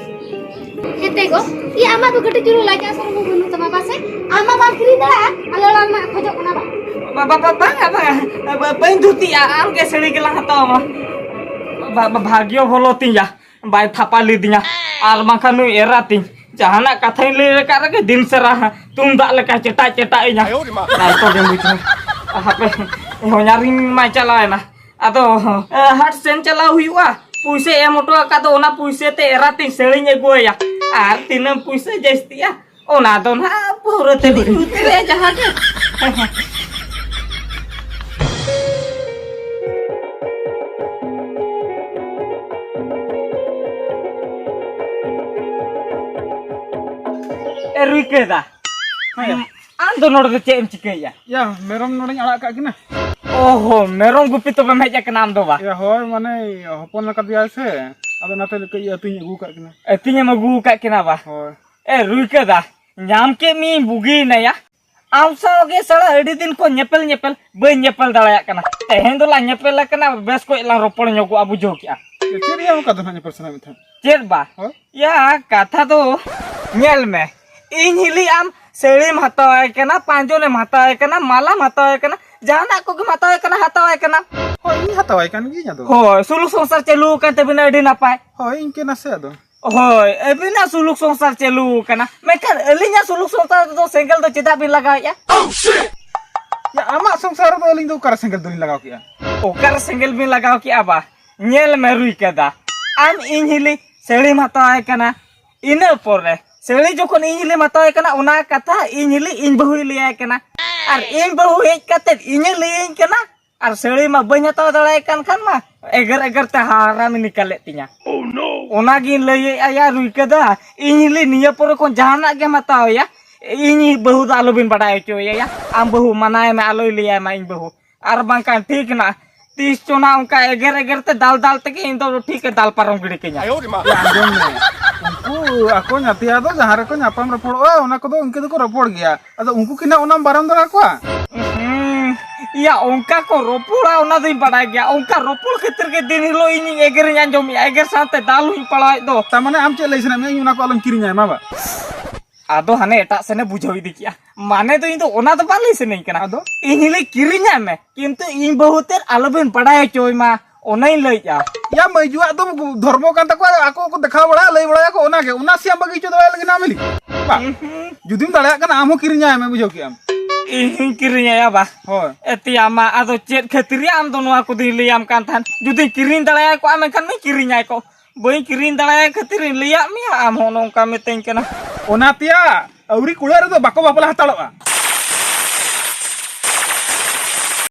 ᱦᱮᱸᱛᱮ ᱜᱚ, ᱤᱭᱟᱹ, ᱟᱢᱟᱜ ᱫᱚ ᱠᱟᱹᱴᱤᱡ ᱪᱩᱞᱩᱝ ᱞᱟᱡᱟᱣ ᱥᱚᱨᱚᱢ ᱦᱚᱸ ᱵᱟᱹᱱᱩᱜ ᱛᱟᱢᱟ ᱵᱟᱥᱮ? ᱟᱢ ᱢᱟ ᱵᱟᱢ ᱠᱤᱨᱤᱧ ᱫᱟᱲᱮᱭᱟᱜᱼᱟ, ᱟᱞᱮ ᱚᱲᱟᱜ ᱨᱮᱱᱟᱜ ᱠᱷᱚᱡᱚᱜ ᱠᱟᱱᱟ ᱵᱟᱝ? ᱵᱟ-, ᱵᱟ-, ᱵᱟ-, ᱵᱟᱝᱟ, ᱵᱟᱝᱟ, ᱵᱟ-, ᱵᱟᱹᱧ ᱫᱷᱩᱛᱤᱜᱼᱟ, ᱟᱢ ᱜᱮ ᱥᱟᱹᱲᱤ ᱜᱮᱞᱟᱝ ᱦᱟᱛᱟᱣᱟ ᱢᱟ᱾ ᱵᱟ-, ᱵᱟ-, ᱵᱷᱟᱜᱽᱭᱚ ᱵᱷᱚᱞᱚ ᱛᱤᱧᱟ, ᱵᱟᱭ ᱛᱷᱟᱯᱟ ᱞᱤᱫᱤᱧᱟ, ᱟᱨ ᱵᱟᱝᱠᱷᱟᱱ ᱱᱩᱭ ᱮᱨᱟ ᱛᱤᱧ ᱡᱟᱦᱟᱱᱟᱜ ᱠᱟᱛᱷᱟᱧ ᱞᱟᱹᱭ ᱟᱠᱟᱫ ᱨᱮᱜᱮ ᱫᱤᱱ ᱥᱟᱨᱟ ᱛᱩᱢᱫᱟᱜ ᱞᱮᱠᱟ ᱪᱮᱴᱟᱜ ᱪᱮᱴᱟᱜ ᱤᱧᱟ᱾ ᱟᱭᱳ ᱨᱮ ᱢᱟ᱾ ᱱᱤᱛᱚᱜ ᱜᱮᱢ ᱵᱩᱡᱷᱟᱹᱣᱟ᱾ ᱦᱟᱯᱮ, ᱦᱚᱧᱦᱟᱨᱤᱧ ᱢᱟᱭ ᱪᱟᱞᱟᱣᱮᱱᱟ᱾ ᱟᱫᱚ, ᱮ, ᱦᱟᱴ ᱥᱮᱱ ᱪᱟᱞᱟᱣ ᱦᱩᱭᱩᱜᱼᱟ᱾ ᱯᱩᱭᱥᱟᱹ ᱮᱢ ᱦᱚᱴᱚ ᱟᱠᱟᱫ ᱫᱚ, ᱚᱱᱟ ᱯᱩᱭᱥᱟᱹ ᱛᱮ ᱮᱨᱟ ᱛᱤᱧ ᱥᱟᱹᱲᱤᱧ ᱟᱹᱜᱩᱣᱟᱭᱟ᱾ ᱟᱨ ᱛᱤᱱᱟᱹᱝ ᱯᱩᱭᱥᱟᱹ ᱡᱟᱹᱥᱛᱤᱜᱼᱟ, ᱚᱱᱟ ᱫᱚ ᱱᱟᱦᱟᱜ ᱯᱟᱹᱣᱨᱟᱹ ᱛᱮᱞᱤᱧ ᱩᱛᱟᱹᱨᱮᱜᱼᱟ ᱡᱟᱦᱟᱸ ᱜᱮ᱾ ᱮ, ᱨᱩᱭᱠᱟᱹ ᱫᱟ᱾ ᱦᱮᱸ᱾ ᱟᱢ ᱫᱚ ᱱᱚᱰᱮ ᱫᱚ ᱪᱮᱫ ᱮᱢ ᱪᱤᱠᱟᱹᱭᱮᱫᱼᱟ? ᱭᱟ, ᱢᱮᱨᱚᱢ ᱱᱚᱰᱮᱧ ᱟᱲᱟᱜ ᱠᱟᱜ ᱠᱤᱱᱟ᱾ ᱚᱦᱚ, ᱢᱮᱨᱚᱢ ᱜᱩᱯᱤ ᱛᱚᱵᱮᱢ ᱦᱮᱡ ᱟᱠᱟᱱᱟ ᱟᱢ ᱫᱚ ᱵᱟ? ᱭᱟ, ᱦᱳᱭ, ᱢᱟᱱᱮ ᱦᱚᱯᱚᱱ ᱟᱠᱟᱫᱮᱭᱟᱭ ᱥᱮ, ᱟᱫᱚ ᱚᱱᱟᱛᱮ ᱠᱟᱹᱡ ᱟᱹᱛᱤᱧ ᱟᱹᱜᱩ ᱠᱟᱜ ᱠᱤᱱᱟ᱾ ᱟᱹᱛᱤᱧ ᱮᱢ ᱟᱹᱜᱩ ᱟᱠᱟᱫ ᱠᱤᱱᱟ ᱵᱟ? ᱦᱳᱭ᱾ ᱮ, ᱨᱩᱭᱠᱟᱹ ᱫᱟ, ᱧᱟᱢ ᱠᱮᱫ ᱢᱤᱭᱟᱹᱧ, ᱵᱩᱜᱤᱭᱮᱱᱟᱭᱟ᱾ ᱟᱢ ᱥᱟᱶ ᱜᱮ ᱥᱟᱞᱟ ᱟᱹᱰᱤ ᱫᱤᱱ ᱠᱷᱚᱱ ᱧᱮᱯᱮᱞ ᱧᱮᱯᱮᱞ ᱵᱟᱹᱧ ᱧᱮᱯᱮᱞ ᱫᱟᱲᱮᱭᱟᱜ ᱠᱟᱱᱟ᱾ ᱛᱮᱦᱮᱧ ᱫᱚᱞᱟᱝ ᱧᱮᱯᱮᱞ ᱟᱠᱟᱱᱟ, ᱵᱮᱥ ᱠᱚᱡ ᱞᱟᱝ ᱨᱚᱯᱚᱲ ᱧᱚᱜᱚᱜᱼᱟ, ᱵᱩᱡᱷᱟᱹᱣ ᱠᱮᱜᱼᱟ᱾ ᱪᱮᱫ ᱨᱮᱭᱟᱜ ᱚᱱᱠᱟ ᱫᱚ ᱱᱟᱦᱟᱜ ᱧᱮᱯᱮᱞ ᱥᱟᱱᱟᱭᱮᱫ ᱢᱮ ᱛᱟᱦᱮᱸᱫ? ᱪᱮᱫ ᱵᱟ? ᱦᱳᱭ᱾ ᱭᱟ, ᱠᱟᱛᱷᱟ ᱫᱚ ᱧᱮᱞ ᱢᱮ, ᱤᱧ ᱦᱤᱞᱤ ᱟᱢ ᱥᱟᱹᱲᱤᱢ ᱦᱟᱛᱟᱣᱟᱭ ᱠᱟᱱᱟ, ᱯᱟᱸᱡᱚᱱᱮᱢ ᱦᱟᱛᱟᱣᱟᱭ ᱠᱟᱱᱟ, ᱢᱟᱞᱟᱢ ᱦᱟᱛᱟᱣᱟᱭ ᱠᱟᱱᱟ, ᱡᱟᱦᱟᱱᱟᱜ ᱠᱚᱜᱮᱢ ᱦᱟᱛᱟᱣᱟᱭ ᱠᱟᱱᱟ, ᱦᱟᱛᱟᱣᱟᱭ ᱠᱟᱱᱟ᱾ ᱦᱳᱭ, ᱤᱧ ᱦᱟᱛᱟᱣᱟᱭ ᱠᱟᱱ ᱜᱤᱭᱟᱹᱧ ᱟᱫᱚ᱾ ᱦᱳᱭ, ᱥᱩᱞᱩᱠ ᱥᱚᱝᱥᱟᱨ ᱪᱟᱹᱞᱩ ᱟᱠᱟᱱ ᱛᱟᱵᱤᱱᱟ, ᱟᱹᱰᱤ ᱱᱟᱯᱟᱭ᱾ ᱦᱳᱭ, ᱤᱱᱠᱟᱹ ᱱᱟᱥᱮ ᱟᱫᱚ᱾ ᱦᱳᱭ, ᱟᱹᱵᱤᱱᱟᱜ ᱥᱩᱞᱩᱠ ᱥᱚᱝᱥᱟᱨ ᱪᱟᱹᱞᱩ ᱟᱠᱟᱱᱟ, ᱢᱮᱱᱠᱷᱟᱱ ᱟᱹᱞᱤᱧᱟᱜ ᱥᱩᱞᱩᱠ ᱥᱚᱝᱥᱟᱨ ᱨᱮᱫᱚ ᱥᱮᱸᱜᱮᱞ ᱫᱚ ᱪᱮᱫᱟᱜ ᱵᱤᱱ ᱞᱟᱜᱟᱣᱮᱫᱼᱟ? ᱭᱟ, ᱟᱢᱟᱜ ᱥᱚᱝᱥᱟᱨ ᱨᱮᱫᱚ ᱟᱹᱞᱤᱧ ᱫᱚ ᱚᱠᱟᱨᱮ ᱥᱮᱸᱜᱮᱞ ᱫᱚᱞᱤᱧ ᱞᱟᱜᱟᱣ ᱠᱮᱜᱼᱟ? ᱚᱠᱟᱨᱮ ᱥᱮᱸᱜᱮᱞ ᱵᱤᱱ ᱞᱟᱜᱟᱣ ᱠᱮᱜᱼᱟ ᱵᱟ? ᱧᱮᱞ ᱢᱮ ᱨᱩᱭ ᱠᱟᱫᱟ, ᱟᱢ ᱤᱧ ᱦᱤᱞᱤ ᱥᱟᱹᱲᱤᱢ ᱦᱟᱛᱟᱣᱟᱭ ᱠᱟᱱᱟ, ᱤᱱᱟᱹ ᱯᱚᱨᱮ ᱥᱟᱹᱲᱤ ᱡᱚᱠᱷᱚᱱ ᱤᱧ ᱦᱤᱞᱤᱢ ᱦᱟᱛᱟᱣᱟᱭ ᱠᱟᱱᱟ, ᱚᱱᱟ ᱠᱟᱛᱷᱟ ᱤᱧ ᱦᱤᱞᱤ ᱤᱧ ᱵᱟᱹᱦᱩᱭ ᱞᱟᱹᱭᱟᱭ ᱠᱟᱱᱟ, ᱟᱨ ᱤᱧ ᱵᱟᱹᱦᱩ ᱦᱮᱡ ᱠᱟᱛᱮ ᱤᱧᱮ ᱞᱟᱹᱭᱟᱹᱧ ᱠᱟᱱᱟ, ᱟᱨ ᱥᱟᱹᱲᱤ ᱢᱟ ᱵᱟᱹᱧ ᱦᱟᱛᱟᱣ ᱫᱟᱲᱮᱭᱟᱭ ᱠᱟᱱ ᱠᱷᱟᱱ ᱢᱟ ᱮᱜᱮᱨ ᱮᱜᱮᱨ ᱛᱮ ᱦᱟᱨᱟᱢᱮ ᱱᱤᱠᱟᱞᱮᱫ ᱛᱤᱧᱟ᱾ ᱚᱱᱟᱜᱤᱧ ᱞᱟᱹᱭᱮᱫᱼᱟ ᱭᱟ ᱨᱩᱭ ᱠᱟᱫᱟ, ᱤᱧ ᱦᱤᱞᱤ ᱱᱤᱭᱟᱹ ᱯᱚᱨᱮ ᱠᱷᱚᱱ ᱡᱟᱦᱟᱱᱟᱜ ᱜᱮᱢ ᱦᱟᱛᱟᱣᱟᱭᱟ, ᱤᱧ ᱵᱟᱹᱦᱩ ᱫᱚ ᱟᱞᱚᱵᱤᱱ ᱵᱟᱰᱟᱭ ᱦᱚᱪᱚᱭᱮᱭᱟ᱾ ᱟᱢ ᱵᱟᱹᱦᱩ ᱢᱟᱱᱟᱭ ᱢᱮ, ᱟᱞᱚᱭ ᱞᱟᱹᱭᱟᱭ ᱢᱟ ᱤᱧ ᱵᱟᱹᱦᱩ᱾ ᱟᱨ ᱵᱟᱝᱠᱷᱟᱱ ᱴᱷᱤᱠ ᱦᱮᱱᱟᱜᱼᱟ, ᱛᱤᱥ ᱪᱚ ᱱᱟᱜ ᱚᱱᱠᱟ ᱮᱜᱮᱨ ᱮᱜᱮᱨ ᱛᱮ ᱫᱟᱞ ᱫᱟᱞ ᱛᱮᱜᱮ ᱤᱧ ᱫᱚ ᱴᱷᱤᱠ ᱮ ᱫᱟᱞ ᱯᱟᱨᱚᱢ ᱜᱤᱰᱤ ᱠᱟᱹᱧᱟ᱾ ᱟᱸᱡᱚᱢ ᱢᱮ, ᱩᱱᱠᱩ ᱟᱠᱚ ᱧᱟᱛᱭᱟ ᱫᱚ ᱡᱟᱦᱟᱸ ᱨᱮᱠᱚ ᱧᱟᱯᱟᱢ ᱨᱚᱯᱚᱲᱚᱜᱼᱟ, ᱚᱱᱟ ᱠᱚᱫᱚ ᱤᱱᱠᱟᱹ ᱫᱚᱠᱚ ᱨᱚᱯᱚᱲ ᱜᱮᱭᱟ᱾ ᱟᱫᱚ ᱩᱱᱠᱩ ᱠᱤ ᱱᱟᱜ ᱚᱱᱟᱢ ᱵᱟᱨᱚᱱ ᱫᱟᱲᱮ ᱟᱠᱚᱣᱟ? ᱦᱩᱸ, ᱤᱭᱟ, ᱚᱱᱠᱟ ᱠᱚ ᱨᱚᱯᱚᱲᱟ ᱚᱱᱟ ᱫᱚᱧ ᱵᱟᱰᱟᱭ ᱜᱮᱭᱟ᱾ ᱚᱱᱠᱟ ᱨᱚᱯᱚᱲ ᱠᱷᱟᱹᱛᱤᱨ ᱜᱮ ᱫᱤᱱ ᱦᱤᱞᱳᱜ ᱤᱧᱤᱧ ᱮᱜᱮᱨᱤᱧ ᱟᱸᱡᱚᱢᱮᱜᱼᱟ, ᱮᱜᱮᱨ ᱥᱟᱶᱛᱮ ᱫᱟᱞ ᱦᱚᱸᱧ ᱯᱟᱲᱟᱣᱮᱫ ᱫᱚ᱾ ᱛᱟᱨ ᱢᱟᱱᱮ ᱟᱢ ᱪᱮᱫ ᱞᱟᱹᱭ ᱥᱟᱱᱟᱭᱮᱫ ᱢᱮᱭᱟ, ᱤᱧ ᱚᱱᱟ ᱠᱚ ᱟᱞᱚᱧ ᱠᱤᱨᱤᱧᱟ, ᱢᱟ ᱵᱟ? ᱟᱫᱚ ᱦᱟᱱᱮ ᱮᱴᱟᱜ ᱥᱮᱱᱮ ᱵᱩᱡᱷᱟᱹᱣ ᱤᱫᱤ ᱠᱮᱜᱼᱟ᱾ ᱢᱟᱱᱮ ᱫᱚ ᱤᱧ ᱫᱚ ᱚᱱᱟ ᱫᱚ ᱵᱟᱝ ᱞᱟᱹᱭ ᱥᱟᱱᱟᱧ ᱠᱟᱱᱟ᱾ ᱟᱫᱚ? ᱤᱧ ᱦᱤᱞᱤ ᱠᱤᱨᱤᱧᱟᱭ ᱢᱮ, ᱠᱤᱱᱛᱩ ᱤᱧ ᱵᱟᱹᱦᱩ ᱛᱮᱫ ᱟᱞᱚᱵᱤᱱ ᱵᱟᱰᱟᱭ ᱦᱚᱪᱚᱭ ᱢᱟ, ᱚᱱᱟᱧ ᱞᱟᱹᱭᱮᱫᱼᱟ᱾ ᱭᱟ, ᱢᱟᱹᱭᱡᱩᱣᱟᱜ ᱫᱚ ᱫᱷᱚᱨᱢᱚ ᱠᱟᱱ ᱛᱟᱠᱚᱣᱟ, ᱟᱠᱚ ᱠᱚ ᱫᱮᱠᱷᱟᱣ ᱵᱟᱲᱟᱭᱟ, ᱞᱟᱹᱭ ᱵᱟᱲᱟᱭᱟᱠᱚ, ᱚᱱᱟᱜᱮ, ᱚᱱᱟ ᱥᱮ ᱟᱢ ᱵᱟᱹᱜᱤ ᱦᱚᱪᱚ ᱫᱟᱲᱮᱭᱟᱜ ᱞᱟᱹᱜᱤᱫ ᱟᱢ ᱦᱤᱞᱤ? ᱵᱟ᱾ ᱩᱸᱦᱩᱸ᱾ ᱡᱩᱫᱤᱢ ᱫᱟᱲᱮᱭᱟᱜ ᱠᱟᱱᱟ, ᱟᱢ ᱦᱚᱸ ᱠᱤᱨᱤᱧᱟᱭ ᱢᱮ, ᱵᱩᱡᱷᱟᱹᱣ ᱠᱮᱜᱼᱟᱢ? ᱤᱧ ᱦᱚᱸᱧ ᱠᱤᱨᱤᱧᱟᱭᱟ ᱵᱟ᱾ ᱦᱳᱭ᱾ ᱮᱛᱮ ᱟᱢ ᱢᱟ ᱟᱫᱚ ᱪᱮᱫ ᱠᱷᱟᱹᱛᱤᱨ ᱭᱟ ᱟᱢ ᱫᱚ ᱱᱚᱣᱟ ᱠᱚᱫᱚᱧ ᱞᱟᱹᱭᱟᱢ ᱠᱟᱱ ᱛᱟᱦᱮᱸᱫ? ᱡᱩᱫᱤᱧ ᱠᱤᱨᱤᱧ ᱫᱟᱲᱮᱭᱟᱭ ᱠᱚᱜᱼᱟ, ᱢᱮᱱᱠᱷᱟᱱ ᱢᱟᱧ ᱠᱤᱨᱤᱧᱟᱭ ᱠᱚᱜ᱾ ᱵᱟᱹᱧ ᱠᱤᱨᱤᱧ ᱫᱟᱲᱮᱭᱟᱭ ᱠᱷᱟᱹᱛᱤᱨ ᱤᱧ ᱞᱟᱹᱭᱟᱫ ᱢᱮᱭᱟ, ᱟᱢ ᱦᱚᱸ ᱱᱚᱝᱠᱟ ᱢᱤᱛᱟᱹᱧ ᱠᱟᱱᱟ᱾ ᱚᱱᱟ ᱛᱮᱭᱟ, ᱟᱹᱣᱨᱤ ᱠᱩᱲᱟᱹᱜ ᱨᱮᱫᱚ ᱵᱟᱠᱚ ᱵᱟᱯᱞᱟ ᱦᱟᱛᱟᱲᱚᱜᱼᱟ᱾